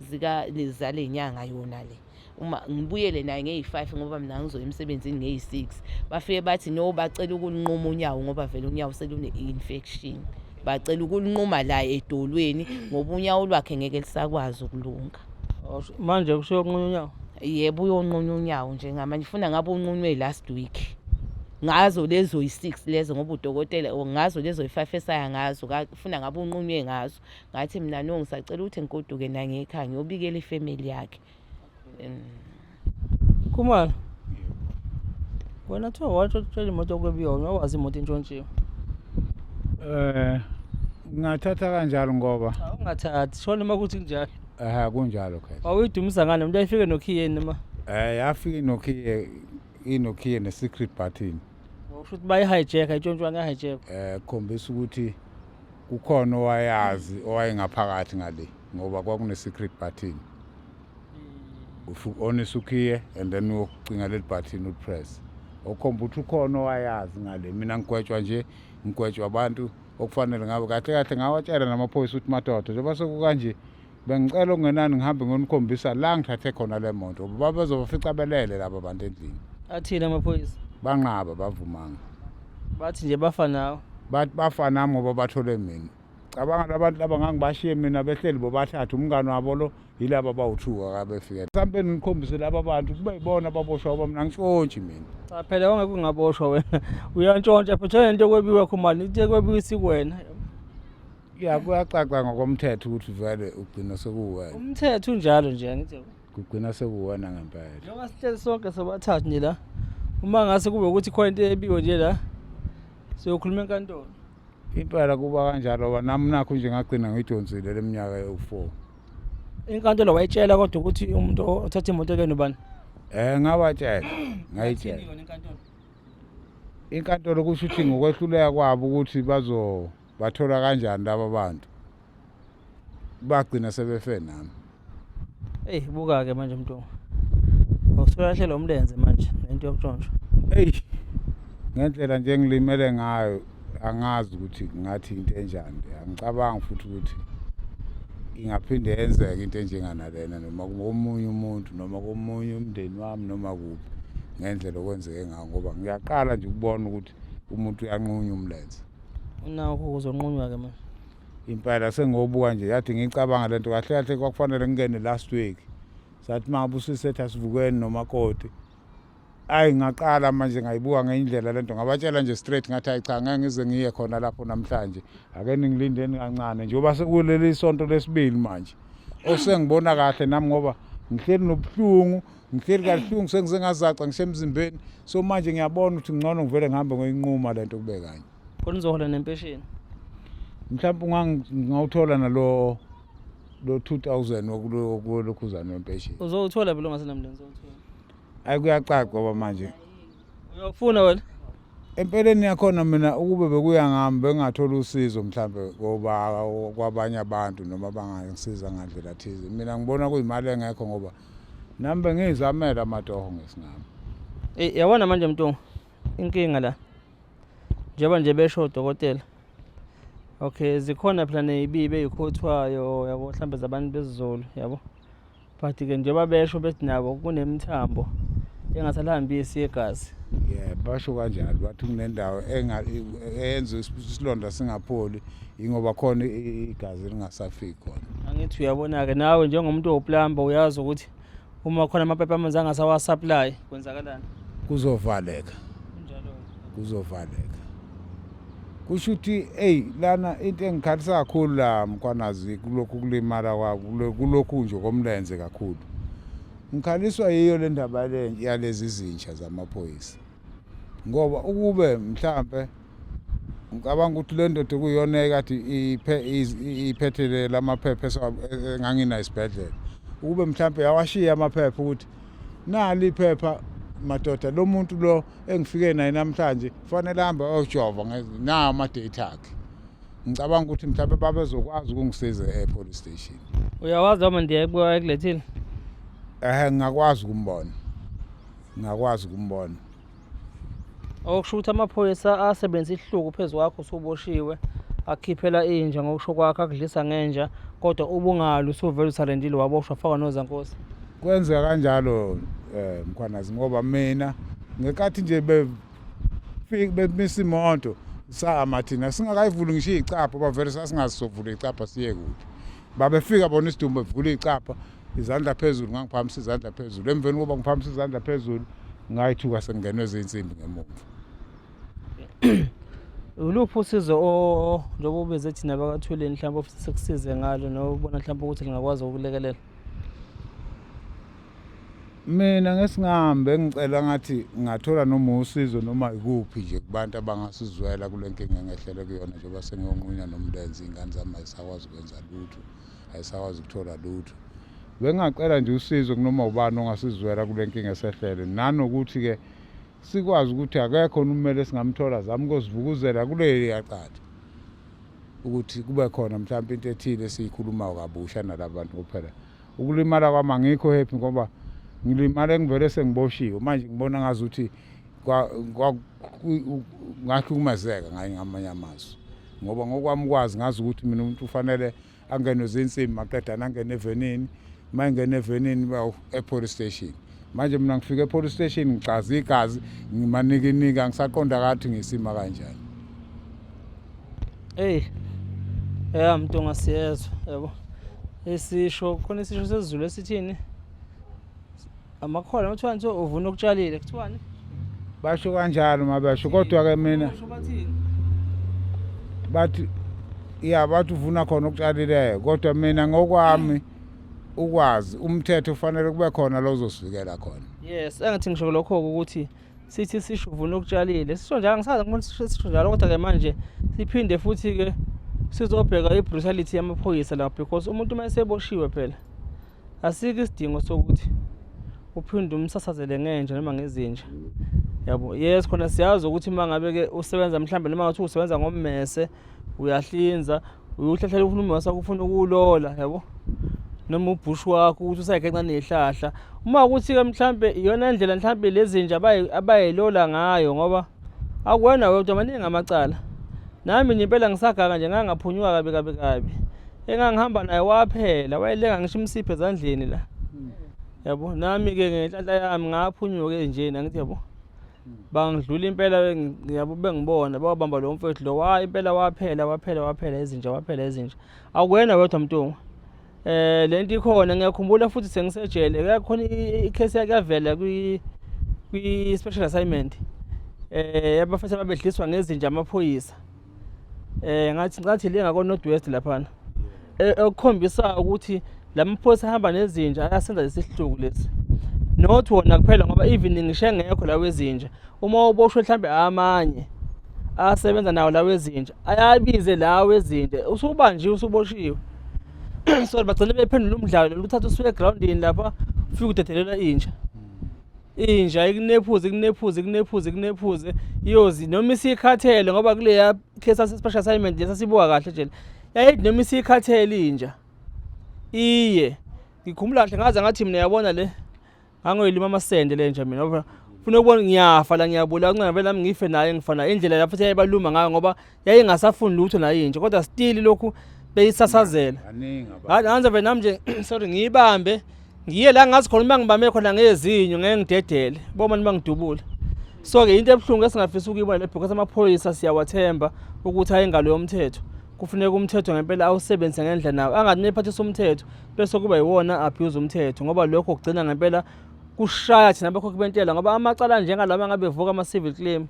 zika zale nyanga yona le. Uma ngibuyele naye ngeyi-5 ngoba mina ngizoya emsebenzini ngeyi-6, bafike bathi no, bacela ukulinquma unyawo ngoba vele unyawo selune-infection. Bacela ukulinquma la edolweni ngoba unyawo lwakhe ngeke lisakwazi ukulunga. Manje kushiwo kunqunywa unyawo? Yebo, uyonqunywa unyawo njengamanje, funa ngabe unqunywe last week. Ngazo lezo yi-six lezo ngoba udokotela or ngazo lezo yi-five esaya ngazo funa ngabe unqunywe ngazo. Ngathi mina no ngisacela ukuthi ngigoduke naye ngekhaya ngiyobikela ifamily yakhe. Khumalo. Wena kuthiwa watshela imoto okwebiwa wena wazi imoto intshontshiwe. Eh ngingathatha kanjalo ngoba Cha ungathathi shona uma kuthi kunjalo. eh kunjalo khetha. Wawuyidumisa ngani umuntu ayifike nokhiyeni noma Eh yafika inokhiye inokhiye ne secret button. usho ukuthi bayi-hijack ayitshontshwa nge-hijack. Eh khombisa ukuthi kukhona owayazi owayengaphakathi ngale ngoba kwakune secret button. Ufu-onisa ukhiye and then uyocinga leli button ulipress. Okhomba ukuthi ukhona owayazi ngale. Mina ngigwetshwa nje ngigwetshwa abantu okufanele ngabe kahle kahle ngawatshela namaphoyisa ukuthi madoda njengoba sekukanje bengicela okungenani ngihambe ngiyonikhombisa la ngithathe khona le moto ngoba babezobafica belele laba bantu endlini. Athini amaphoyisa? Banqaba bavumanga. Bathi nje bafa nawe. Bathi bafa nami ngoba bathole mina. Cabanga labantu laba ngangibashiye mina behleli bobathathu umngane wabo lo yilaba abawu-two akabefike. Mhlawumbe ngikhombise laba bantu kube yibona ababoshwa ngoba mina ngitshontshi mina. Cha phela wangeke ungaboshwa wena. Uyantshontsha phela lento kwebiwa khumalo into ekwebiwa isikwena. Ya kuyacaca ngokomthetho ukuthi vele ugcina sekuwena. Umthetho unjalo nje angithi. Kugcina sekuwena ngempela. Njengoba sihleli sonke sobathathu nje la. Uma ngase kube ukuthi khona into ebiwe nje la siyokhuluma enkantolo. Impela kuba kanjalo ngoba nami nakho nje ngagcina ngidonsile leminyaka ewu-4. Inkantolo wayitshela kodwa ukuthi umuntu othatha imoto kuyena ubani? Eh ngabatshela, ngayitshela. Yona inkantolo. Inkantolo kusho ukuthi ngokwehluleka kwabo ukuthi bazo bathola kanjani laba bantu. Bagcina sebefe nami. Eyi buka-ke manje Mntungwa. Usulahlela umlenze manje ngento yokutshontshwa. Eyi ngendlela nje engilimele ngayo angazi ukuthi ngathi into enjani le. Angicabangi futhi ukuthi ingaphinde yenzeke into enjenganalena noma komunye umuntu noma komunye umndeni wami noma kuphi ngendlela okwenzeke ngayo ngoba ngiyaqala nje ukubona ukuthi umuntu uyanqunywa umlenze. Unakho uzonqunywa-ke manje. Impela sengobuka nje yathi ngicabanga lento kahle kahle kwakufanele ngingene last week. Sathi uma ngabe usisethi asivukeni nomakoti. Ayi ngaqala manje ngayibuka ngenye indlela lento ngabatshela nje straight ngathi hayi cha ngeke ngize ngiye khona lapho namhlanje. Ake ningilindeni kancane njengoba sekuleli sonto lesibili manje. Osengibona kahle nami ngoba ngihleli nobuhlungu ngihleli kahlungu sengize ngazaca ngisemzimbeni so manje ngiyabona ukuthi ngcono ngivele ngihambe ngoyinquma lento kube kanye. Khona uzohola nempesheni. Mhlawumbe ungawuthola nalo lo 2000 wokulokhuzana wempesheni. Uzowuthola phela ungasenamlenze uzowuthola. Hayi kuyacaca ngoba manje Uyawufuna wena? Empeleni yakhona mina ukube bekuya ngami bengingathola usizo mhlambe koba kwabanye abantu noma bangangisiza ngandlela thize. Mina ngibona kuyimali engekho ngoba nami bengiyizamela amatoho ngesingami. Eh yabona manje Mntungwa inkinga la. Njengoba nje besho odokotela. Okay zikhona phela nezibibi ezikhothwayo yabo mhlambe zabantu besiZulu yabo. But-ke njengoba besho bethi nabo kunemithambo engasalihambisi yegazi. Yeah, basho kanjalo bathi kunendawo eyenza isilonda singapholi ingoba khona igazi lingasafiki khona. Angithi uyabona-ke nawe njengomuntu owuplumber uyazi ukuthi uma khona amapayipi amanzi angasawa-supply kwenzakalani? Kuzovaleka. Kuzovaleka. Kusho ukuthi eyi lana into engikhalisa kakhulu la Mkhwanazi kulokhu kulimala kwabo kulokhu nje komlenze kakhulu. Ngikhaliswa yiyo le ndaba le yalezi zinja zamaphoyisa. Ngoba ukube mhlampe ngicabanga ukuthi le ndoda kuyiyona ekade iphethe lamaphepha enganginayo esibhedlela. Ukube mhlampe yawashiya amaphepha ukuthi nali iphepha madoda lo muntu lo engifike naye namhlanje kufanele ahambe ayojova nawo ama-date akhe. Ngicabanga ukuthi mhlawumbe babezokwazi ukungisiza e-police station. Uyawazi noma ndiye ekulethile? Ehhe ngingakwazi ukumbona. Ngingakwazi ukumbona. Okusho ukuthi amaphoyisa asebenzisa isihluku phezu kwakho usuboshiwe akhiphela inja ngokusho kwakho akudlisa ngenja kodwa ubungali usuvele usarendile waboshwa wafakwa nozankosi. Kwenzeka kanjalo eh Mkhwanazi ngoba mina ngenkathi nje befika bemisa imoto sama thina singakayivuli ngisho icapha bavele sasingazi sovula icapha siye kuphi. Babefika bona isidumbu bevula icapha izandla phezulu ngangiphakamisa izandla phezulu emveni kokuba ngiphakamisa izandla phezulu ngayithuka sengingenwe zinsimbi ngemuva. Uluphi usizo njengoba ubize thina bakaThuleni mhlawumbe ofisa sikusize ngalo nobona mhlawumbe ukuthi lingakwazi ukulekelela? Mina ngesingahambe ngicela ngathi ngingathola noma usizo noma ikuphi nje kubantu abangasizwela kule nkinga engehlele kuyona njengoba sengiyonqunywa nomlenze, iy'ngane zami ayisakwazi ukwenza lutho, ayisakwazi ukuthola lutho. Bengingacela nje usizo kunoma ubani ongasizwela kule nkinga esehlele, nanokuthi-ke sikwazi ukuthi akekho ummeli esingamthola azame ukuzivukuzela kuleliya cala ukuthi kube khona mhlawumpe into ethile esiyikhulumayo kabusha nalaba bantu. Kuphela ukulimala kwami angikho happy ngoba ngilimale ngivele sengiboshiwe manje, ngibona ngazuthi ngahlukumezeka ngaye ngamanye amazwi, ngoba ngokwami ukwazi ngazi ukuthi mina umuntu ufanele angenwe zinsimbi maqedane angene evenini, uma engena evenini e-police station. Manje mina ngifike e-police station ngicaza igazi, ngimanikiniki, angisaqonda kathi ngisima kanjani. Eyi, ya Mntunga, siyezwa yabo. Isisho khona, isisho sesiZulu esithini? Amakhola kuthiwani? Kuthiwa uvuna okutshalile, kuthiwani? Basho kanjalo mabasho, kodwa-ke mina Basho bathini? Bathi ya, bathi uvuna khona okutshalileyo, kodwa mina ngokwami ukwazi umthetho ufanele kube khona lo ozosivikela khona. Yes, engathi ngisho lokho ukuthi sithi sisho uvuna okutshalile. Sisho njalo, ngisazi ngibona sisho sisho njalo, kodwa ke manje siphinde futhi ke sizobheka i-brutality yamaphoyisa la, because umuntu uma eseboshiwe phela asikho isidingo sokuthi uphinde umsasazele ngenja noma ngezinja, yabo. Yes, khona siyazi ukuthi uma ngabe-ke usebenza mhlawumbe noma ngathi usebenza ngommese uyahlinza, uyohlahlela, ufuna ummese wakho ufuna ukuwulola, yabo, noma ubhushi wakho ukuthi usayigenca ney'hlahla, uma ukuthi-ke mhlampe iyona ndlela mhlampe lezi nja abayilola ngayo, ngoba akuwena wedwa, maningi amacala. Nami nje impela ngisaganga nje ngangaphunyuka kabi kabi kabi, engangihamba naye waphela, wayelenga ngisho imisipha ezandleni la, yabo. Nami-ke ngenhlanhla yami ngaphunyuka enjena, ngithi yabo bangidlula impela, yabo, bengibona bawabamba lo mfethu lo wa impela waphela waphela waphela izinja, waphela izinja. Akuwena wedwa Mntungwa, lento ikhona. Ngiyakhumbula futhi sengisejele kuyakhona i-case yakuyavela kwi special assignment yabafethu ababedliswa ngezinja amaphoyisa, ngathi ngathi le ngako North West laphana, ekukhombisa ukuthi lamaphoyisa ahamba nezinja ayasenza lesihluku lesi, not wona kuphela, ngoba even ngisho engekho lawo ezinja, uma uboshwe mhlambe amanye asebenza nawo lawo ezinja ayabize lawo ezinja, usubanjiwe, usuboshiwe, so bagcine bephendula umdlalo lo, uthatha usuke egrawundini lapha ufike udedelela inja, inja ikunephuze ikunephuze ikunephuze ikunephuze, iyozi noma isikhathele, ngoba kuleya case ase-special assignment lesasibuka kahle nje, yayithi noma isikhathele inja iye. Ngikhumbula kahle ngaze ngathi mina, yabona le, ngangoyilima amasende le nja mina, ngoba funa ukubona ngiyafa la, ngiyabulawa, kungabe vele nami ngife naye ngifana indlela lapho yayibaluma ngayo, ngoba yayingasafuni lutho nayo inja, kodwa still lokhu beyisasazela. Baningi abantu. Ngaze vele nami nje, sorry, ngiyibambe ngiye la ngazi khona uma ngibambe khona ngezinyo ngeke ngidedele boma noma ngidubule. So-ke into ebuhlungu esingafisa ukuyibona le, because amaphoyisa siyawathemba ukuthi ayingalo yomthetho, kufuneka umthetho ngempela awusebenzise ngendlela nawo, angathi niphathisa umthetho bese kuba yiwona abuse umthetho, ngoba lokho kugcina ngempela kushaya thina abakhokhi bentela, ngoba amacala njengalama ngabe evuka ama-civil claim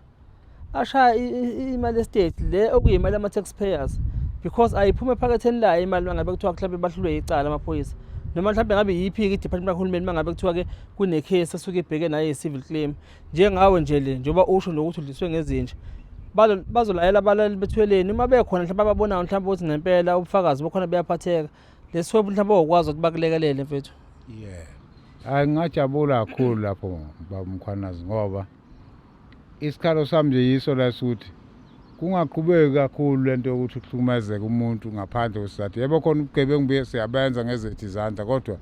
ashaya imali estate le okuyimali yama-taxpayers, because ayiphume ephaketheni layo imali uma ngabe kuthiwa mhlawumbe bahlulwe icala amaphoyisa, noma mhlawumbe ngabe yiphi-ke i-department kahulumeni, uma ngabe kuthiwa-ke kune-case esuke ibheke nayo i-civil claim njengawe nje le, njengoba usho nokuthi udliswe ngezinja, bazolayela abalaleli bethweleni uma bekhona mhlawumbe ababonayo mhlawumbe ukuthi ngempela ubufakazi bukhona buyaphatheka lesihwebu mhlawumbe owukwazi ukuthi bakulekelele, mfethu. Yeah, hayi, ngingajabula kakhulu lapho baba Mkhwanazi, ngoba isikhalo sami nje yiso la ukuthi kungaqhubeki kakhulu lento yokuthi kuhlukumezeke umuntu ngaphandle kwesizathu. Yebo, khona ubugebengu buye siyabenza ngezethu izandla, kodwa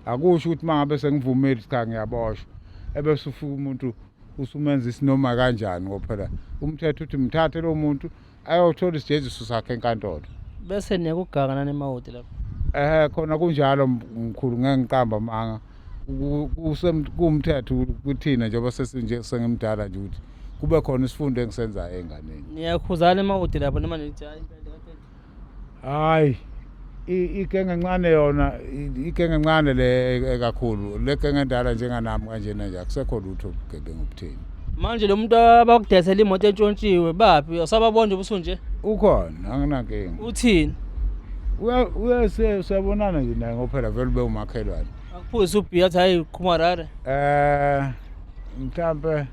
akusho ukuthi uma ngabe sengivumile cha ngiyaboshwa, ebese ufika umuntu usumenza isinoma kanjani, ngoba phela umthetho uthi mthathe lo muntu ayothola isijeziso sakhe enkantolo. Bese niyakuganga nani emawoti lapho? Khona kunjalo mkhulu, ngeke ngiqamba amanga. Kuwumthetho kuthina njengoba sesinje sengimdala nje ukuthi kube khona isifundo engisenzayo ey'nganeni. Niyakhuzana emawoti lapho noma nithi hayi impela kade? Hayi, igenge encane yona, igenge encane le ekakhulu, le genge endala njenganami kanjena nje akusekho lutho ubugebengu obutheni. Manje lo muntu abakudayisela imoto entshontshiwe baphi? Usababona nje ubusunje? Ukhona, anginankinga. Uthini? Uya siyabonana nje naye ngoba phela vele ube umakhelwane. Akuphuze ubhiya athi hayi khumarare. Mhlambe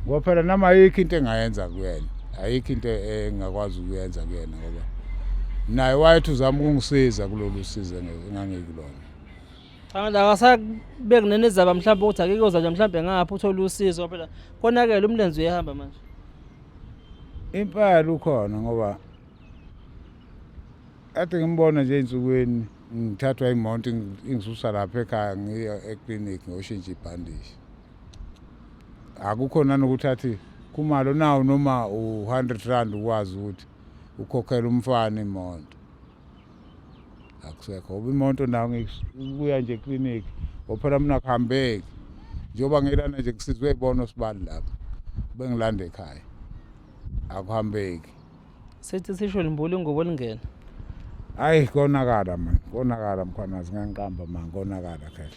ngoba phela nami ayikho into engayenza kuyena. Ayikho into engakwazi ukuyenza kuyena ngoba naye wayethi uzama ukungisiza kulolu sizo engangikulona. Cha manje akasabeki nenezaba mhlawumbe ukuthi akeke uzaja mhlawumbe ngapha uthole usizo phela konakele umlenze uyahamba manje. Impela ukhona ngoba kade ngimbona nje ey'nsukwini ngithathwa imoto ingisusa lapha ekhaya ngiye eklinikhi ngiyoshintsha ibhandishi. Akukho nanokuthi athi Khumalo nawu noma u-100 rand ukwazi ukuthi ukhokhele umfana imoto. Akusekho ngoba imoto nayo ngikuya nje eklinikhi ngoba phela mina akuhambeki. Njengoba ngilana nje kusizwe yibona osibali lapha bengilanda ekhaya. Akuhambeki. Sithi sisho limbula ingubo lingena. Hayi konakala man, konakala Mkhwanazi ngangiqamba man konakala khehla.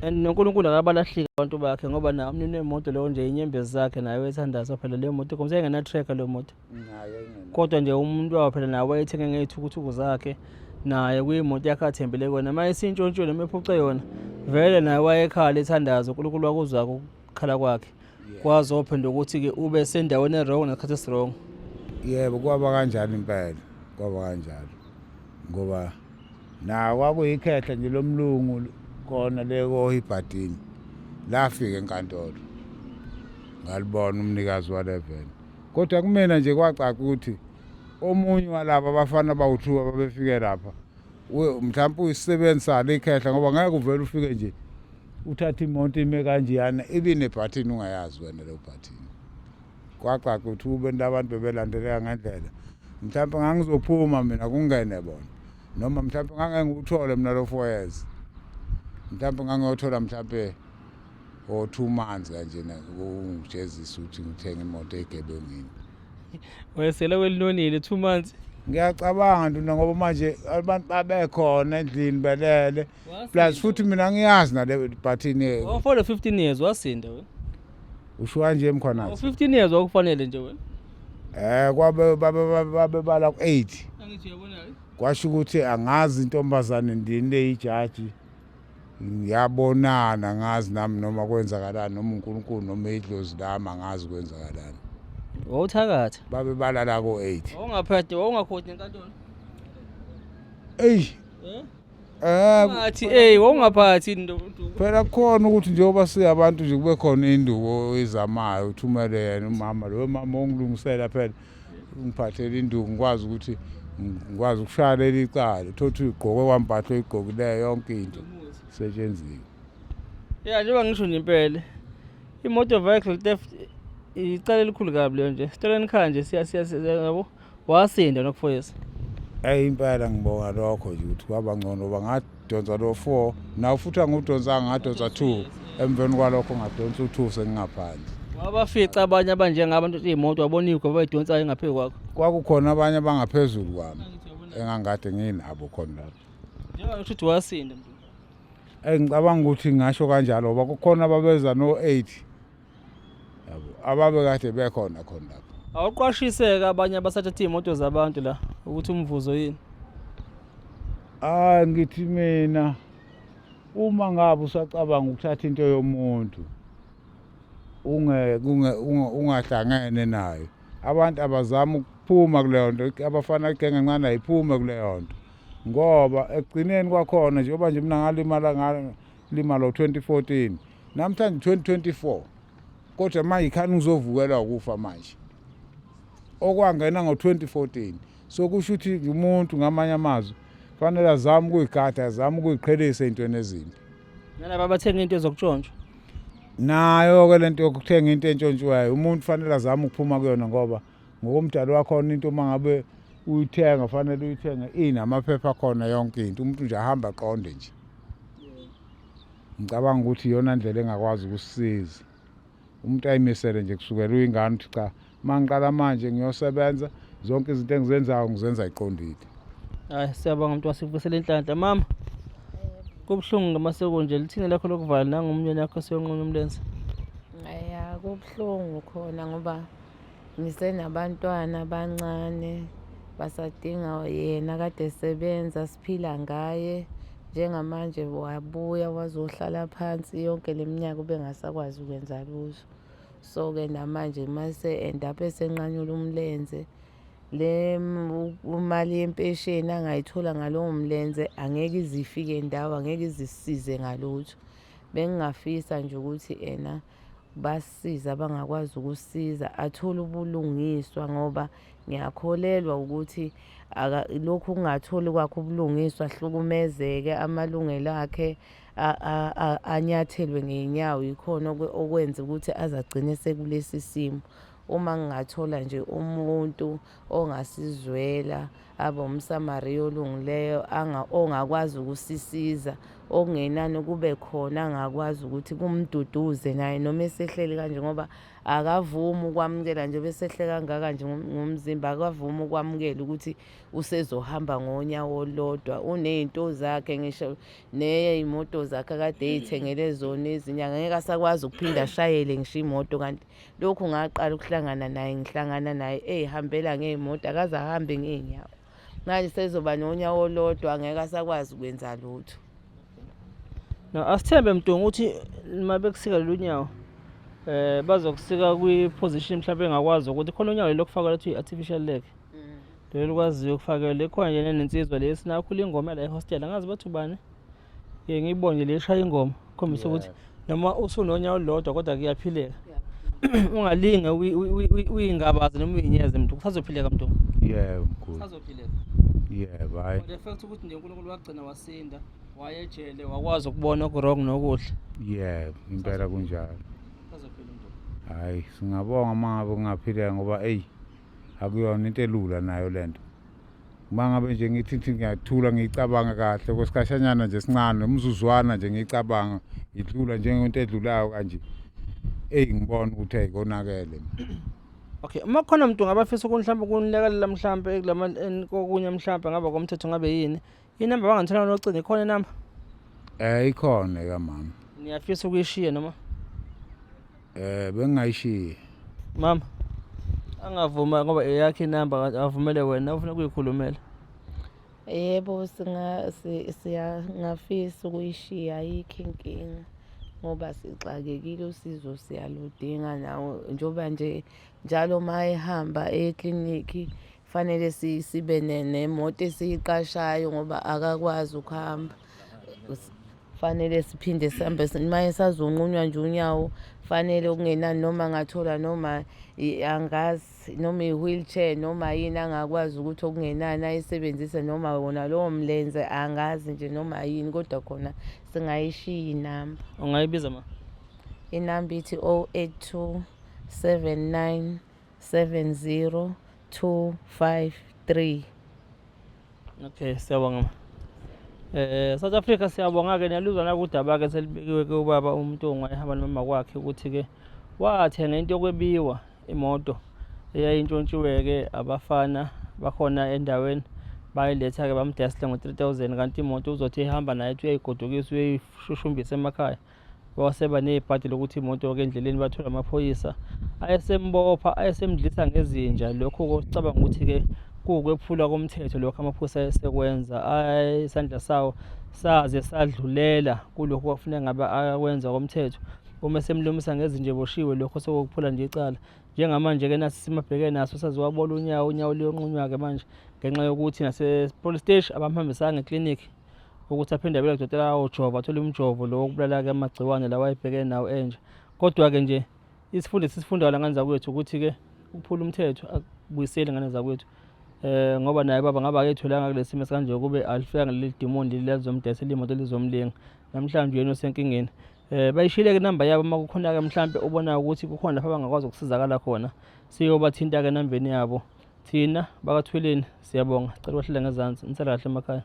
And noNkulunkulu akabalahliki abantu bakhe ngoba na umnini wemoto leyo nje inyembezi zakhe naye wethandaza phela leyo moto komse engena tracker leyo moto. Kodwa nje umuntu wawo phela naye wayethenge ngey'thukuthuku zakhe naye kuyimoto yakhe athembele kuyona uma isintshontshiwe noma ephuce yona vele naye wayekhala ethandaza uNkulunkulu wakuzwa ukukhala kwakhe kwazophinda ukuthi-ke ube sendaweni e-wrong nesikhathi esi-wrong. Yebo, kwaba kanjalo impela, kwaba kanjalo ngoba nawo kwakuyikhehla nje lomlungu khona le koHibhadini lafika enkantolo ngalibona umnikazi wale veni. Kodwa kumina nje kwacaca ukuthi omunye walaba abafana bawu-two ababefike lapha mhlawumpe uyisisebenzi salo ikhehla ngoba ngeke uvele ufike nje uthathe imoto ime kanjeyana ibinebhathini ungayazi wena leyo bhathini. Kwacaca ukuthi kube abantu bebelandeleka ngendlela mhlawumpe ngangizophuma mina kungene bona noma mhlawumpe ngangeke ngiwuthole mina lo 4 years, mhlawumpe ngangiyothola mhlawumpe o-2 months kanjena ukungijezisa ukuthi ngithenge imoto egebengwini. Wayesele kwelinonile 2 months. Ngiyacabanga ntuna ngoba manje abantu babekhona endlini belele plus futhi mina ngiyazi nale bhathini. Wawufola 15 years wasinda wena. Usho kanje Mkhwanazi? 15 years wakufanele nje wena. Kwabe babe bala ku-8. Angithi uyabona. Kwasho ukuthi angazi intombazane ndini leyijaji ngiyabonana ngazi nami noma kwenzakalani noma uNkulunkulu noma idlozi lami angazi kwenzakalani. Wawuthakatha. Babe balala ko-8. Wawungaphethe wawungakhoti enkantolo. Eyi. Eh? Eh Ngathi wawungaphathi into. Phela kukhona ukuthi njengoba singabantu nje kube khona induku oyizamayo uthumele yena umama lo mama ongilungisela phela ungiphathele induku ngikwazi ukuthi ngikwazi ukushaya leli cala uthole ukuthi uyigqoke kwampahla oyigqokileyo yonke into setshenziwe. Ya njengoba ngisho nje impela i-motor vehicle theft icala elikhulu kabi leyo nje. Stolen car nje siya siya yabo wasinda nokufoyisa. Eyi impela ngibonga lokho nje ukuthi kwaba ngcono ngoba ngadonsa lo 4 nawo futhi angudonsanga ngadonsa 2 emveni kwalokho ngadonsa u2 sengingaphandle. Wabafica abanye abanjengabantu iy'moto wabona igwe abayidonsayo engaphezu kwakho. Kwakukhona abanye abangaphezulu kwami engangikade nginabo khona lapho. Njengoba ngisho ukuthi wasinda mntu. Ngicabanga ukuthi ngingasho kanjalo ngoba kukhona ababeza no-8 yabo ababekade bekhona khona lapho. Awuqwashiseke abanye abasathatha iy'moto zabantu la ukuthi umvuzo yini? Hayi ngithi mina uma ngabe usacabanga ukuthatha into yomuntu ungahlangene nayo abantu abazama ukuphuma kuleyo nto, abafana igenge encane ayiphume kuleyo nto ngoba ekugcineni kwakhona njengoba nje mina ngalimala ngalimala ngo-2014 namhlanje 2024 kodwa manje khani ngizovukelwa ukufa manje okwangena ngo-2014. So kusho ukuthi umuntu ngamanye amazwi fanele azame ukuyigada, azame ukuyiqhelisa ey'ntweni ezimbi. Nalaba abathenga into ezokutshontshwa. Nayo-ke lento yokuthenga into entshontshiweyo umuntu fanele azame ukuphuma kuyona ngoba ngokomdalo wakhona into uma ngabe uyithenga fanele uyithenge inamaphepha akhona yonke into umuntu nje ahamba aqonde nje. Ngicabanga ukuthi iyona ndlela engakwazi ukusisiza umuntu ayimisele nje kusukela uyingane ukuthi cha uma ngiqala manje ngiyosebenza zonke izinto engizenzayo ngizenza iqondile. Hayi siyabonga mntu wasivusela inhlanhla mama. Kubuhlungu ngamaseko nje lithini lakho lokuvala nangumnyeni wakho seyonqunywa umlenze. Kubuhlungu khona ngoba ngisenabantwana abancane basadinga yena kade esebenza siphila ngaye. Njengamanje wabuya wazohlala phansi yonke le minyaka ubengasakwazi ukwenza lutho. So-ke namanje mase end up esenqanyula umlenze le mali yempesheni angayithola ngalowo mlenze angeke ize ifike ndawo, angeke ize isisize ngalutho. Bengingafisa nje ukuthi ena basisize abangakwazi ukusiza athole ubulungiswa ngoba ngiyakholelwa ukuthi lokhu kungatholi kwakhe ubulungiswa ahlukumezeke amalungelo akhe anyathelwe ngey'nyawo yikhona okwenza ukuthi aze agcine sekulesi simo. Uma ngingathola nje umuntu ongasizwela abe umSamariya olungileyo ongakwazi ukusisiza okungenani kube khona angakwazi ukuthi kumduduze naye noma esehleli kanje ngoba akavumi ukwamukela nje besehle kangaka nje ngomzimba akavumi ukwamukela ukuthi usezohamba ngonyawo olulodwa uney'nto zakhe ngisho ney'moto zakhe akade ey'thengele zona ezinye angeke asakwazi ukuphinda ashayele ngisho imoto kanti Lokhu ngaqala ukuhlangana naye ngihlangana naye eyihambela ngey'moto akaze ahambe ngey'nyawo. Manje sezoba nonyawo olodwa angeke asakwazi ukwenza lutho. No, asithembe Mdungu ukuthi uma bekusika lolu nyawo bazokusika kwi-position mhlawumbe engakwazi ukuthi khona unyawo lokufaka lethi i-artificial leg. Leli lukwaziyo ukufakelwa ikhona nje nensizwa lesi nakhula ingoma la ehostel angazi bathi ubani. Ye ngiyibone le shaya ingoma khombisa ukuthi noma usunonyawo olulodwa kodwa kuyaphileka. Ungalinge uyingabaze noma uyinyeze mntu kusazophileka mntu. Yebo mkhulu. Kusazophileka. Yebo hayi. The fact ukuthi nje uNkulunkulu wagcina wasinda wayejele wakwazi ukubona oku-wrong nokuhle. Yebo impela kunjalo. Kusazophila mntu. Hayi singabonga uma ngabe kungaphileka ngoba eyi akuyona into elula nayo lento. Uma ngabe nje ngithi ngithi ngiyathula ngiyicabanga kahle kwesikhashanyana nje esincane umzuzwana nje ngiyicabanga idlula njengento edlulayo kanje eyi ngibona ukuthi eyi konakele. Okay, uma kukhona umuntu ngabafisa ukuthi mhlawumbe ukunilekelela mhlawumbe kulama kokunye mhlawumbe ngaba komthetho ngabe yini inamba bangangithola ngocingo ikhona inamba? Ikhona kamama. Niyafisa ukuyishiya noma? Bengingayishiya. Mama angavuma ngoba eyakhe inamba avumele wena ufuna ukuyikhulumela. Yebo siyangafisa ukuyishiya ayikho inkinga ngoba sixakekile usizo siyaludinga nawo njengoba nje njalo uma ehamba eklinikhi fanele sibe nemoto esiyiqashayo ngoba akakwazi ukuhamba. Fanele siphinde sihambe uma esazonqunywa nje unyawo fanele okungenani noma angathola noma angazi noma i-wheelchair noma yini angakwazi ukuthi okungenani ayisebenzise noma wona lowo mlenze angazi nje noma yini kodwa khona singayishiya inamba. Ungayibiza ma? Inamba ithi 082 79 70 253. Okay, siyabonga ma. South Africa siyabonga ke niyaluzwa na kudaba ke selibekiwe ke ubaba uMntungwa ehamba nomama kwakhe ukuthi ke wathenga into yokwebiwa imoto eyayintshontshiwe ke abafana bakhona endaweni bayiletha ke bamdayisela ngo-3000 kanti imoto uzothi ehamba naye ethi uyayigodukisa uyayishushumbisa emakhaya. Waseba nebhadi lokuthi imoto-ke endleleni bathola amaphoyisa ayesembopha ayesemdlisa ngezinja. Lokho kucabanga ukuthi-ke kuwukwephulwa komthetho lokho amaphoyisa ayesekwenza. Isandla sawo saze sadlulela kulokhu kwakufuneka ngabe akwenza komthetho. Uma esemlumisa ngezinja eboshiwe lokho sekuwukuphula nje icala. Njengamanje-ke nasi isimo abhekene naso saze wabola unyawo, unyawo luyonqunywa-ke manje ngenxa yokuthi nase-police station abamhambisanga eklinikhi. Ukuthi aphinde abele kudokotela ayojova athole umjovo lo wokubulala-ke amagciwane lawa ayebhekene nawo enja. Kodwa-ke nje isifundo esisifundayo la ngane zakwethu ukuthi-ke ukuphula umthetho akubuyiseli ngane zakwethu. Ngoba naye baba ngabe aketholanga kulesi simo esikanje kube alifikanga leli dimoni leli lalizomdayisela imoto lizomlinga. Namhlanje uyena osenkingeni. Bayishiyile-ke inamba yabo uma kukhona-ke mhlampe ubonayo ukuthi kukhona lapho abangakwazi ukusizakala khona. Siyobathinta-ke enambeni yabo. Thina bakaThweleni siyabonga. Sicela bahlale ngezansi. Nisale kahle emakhaya.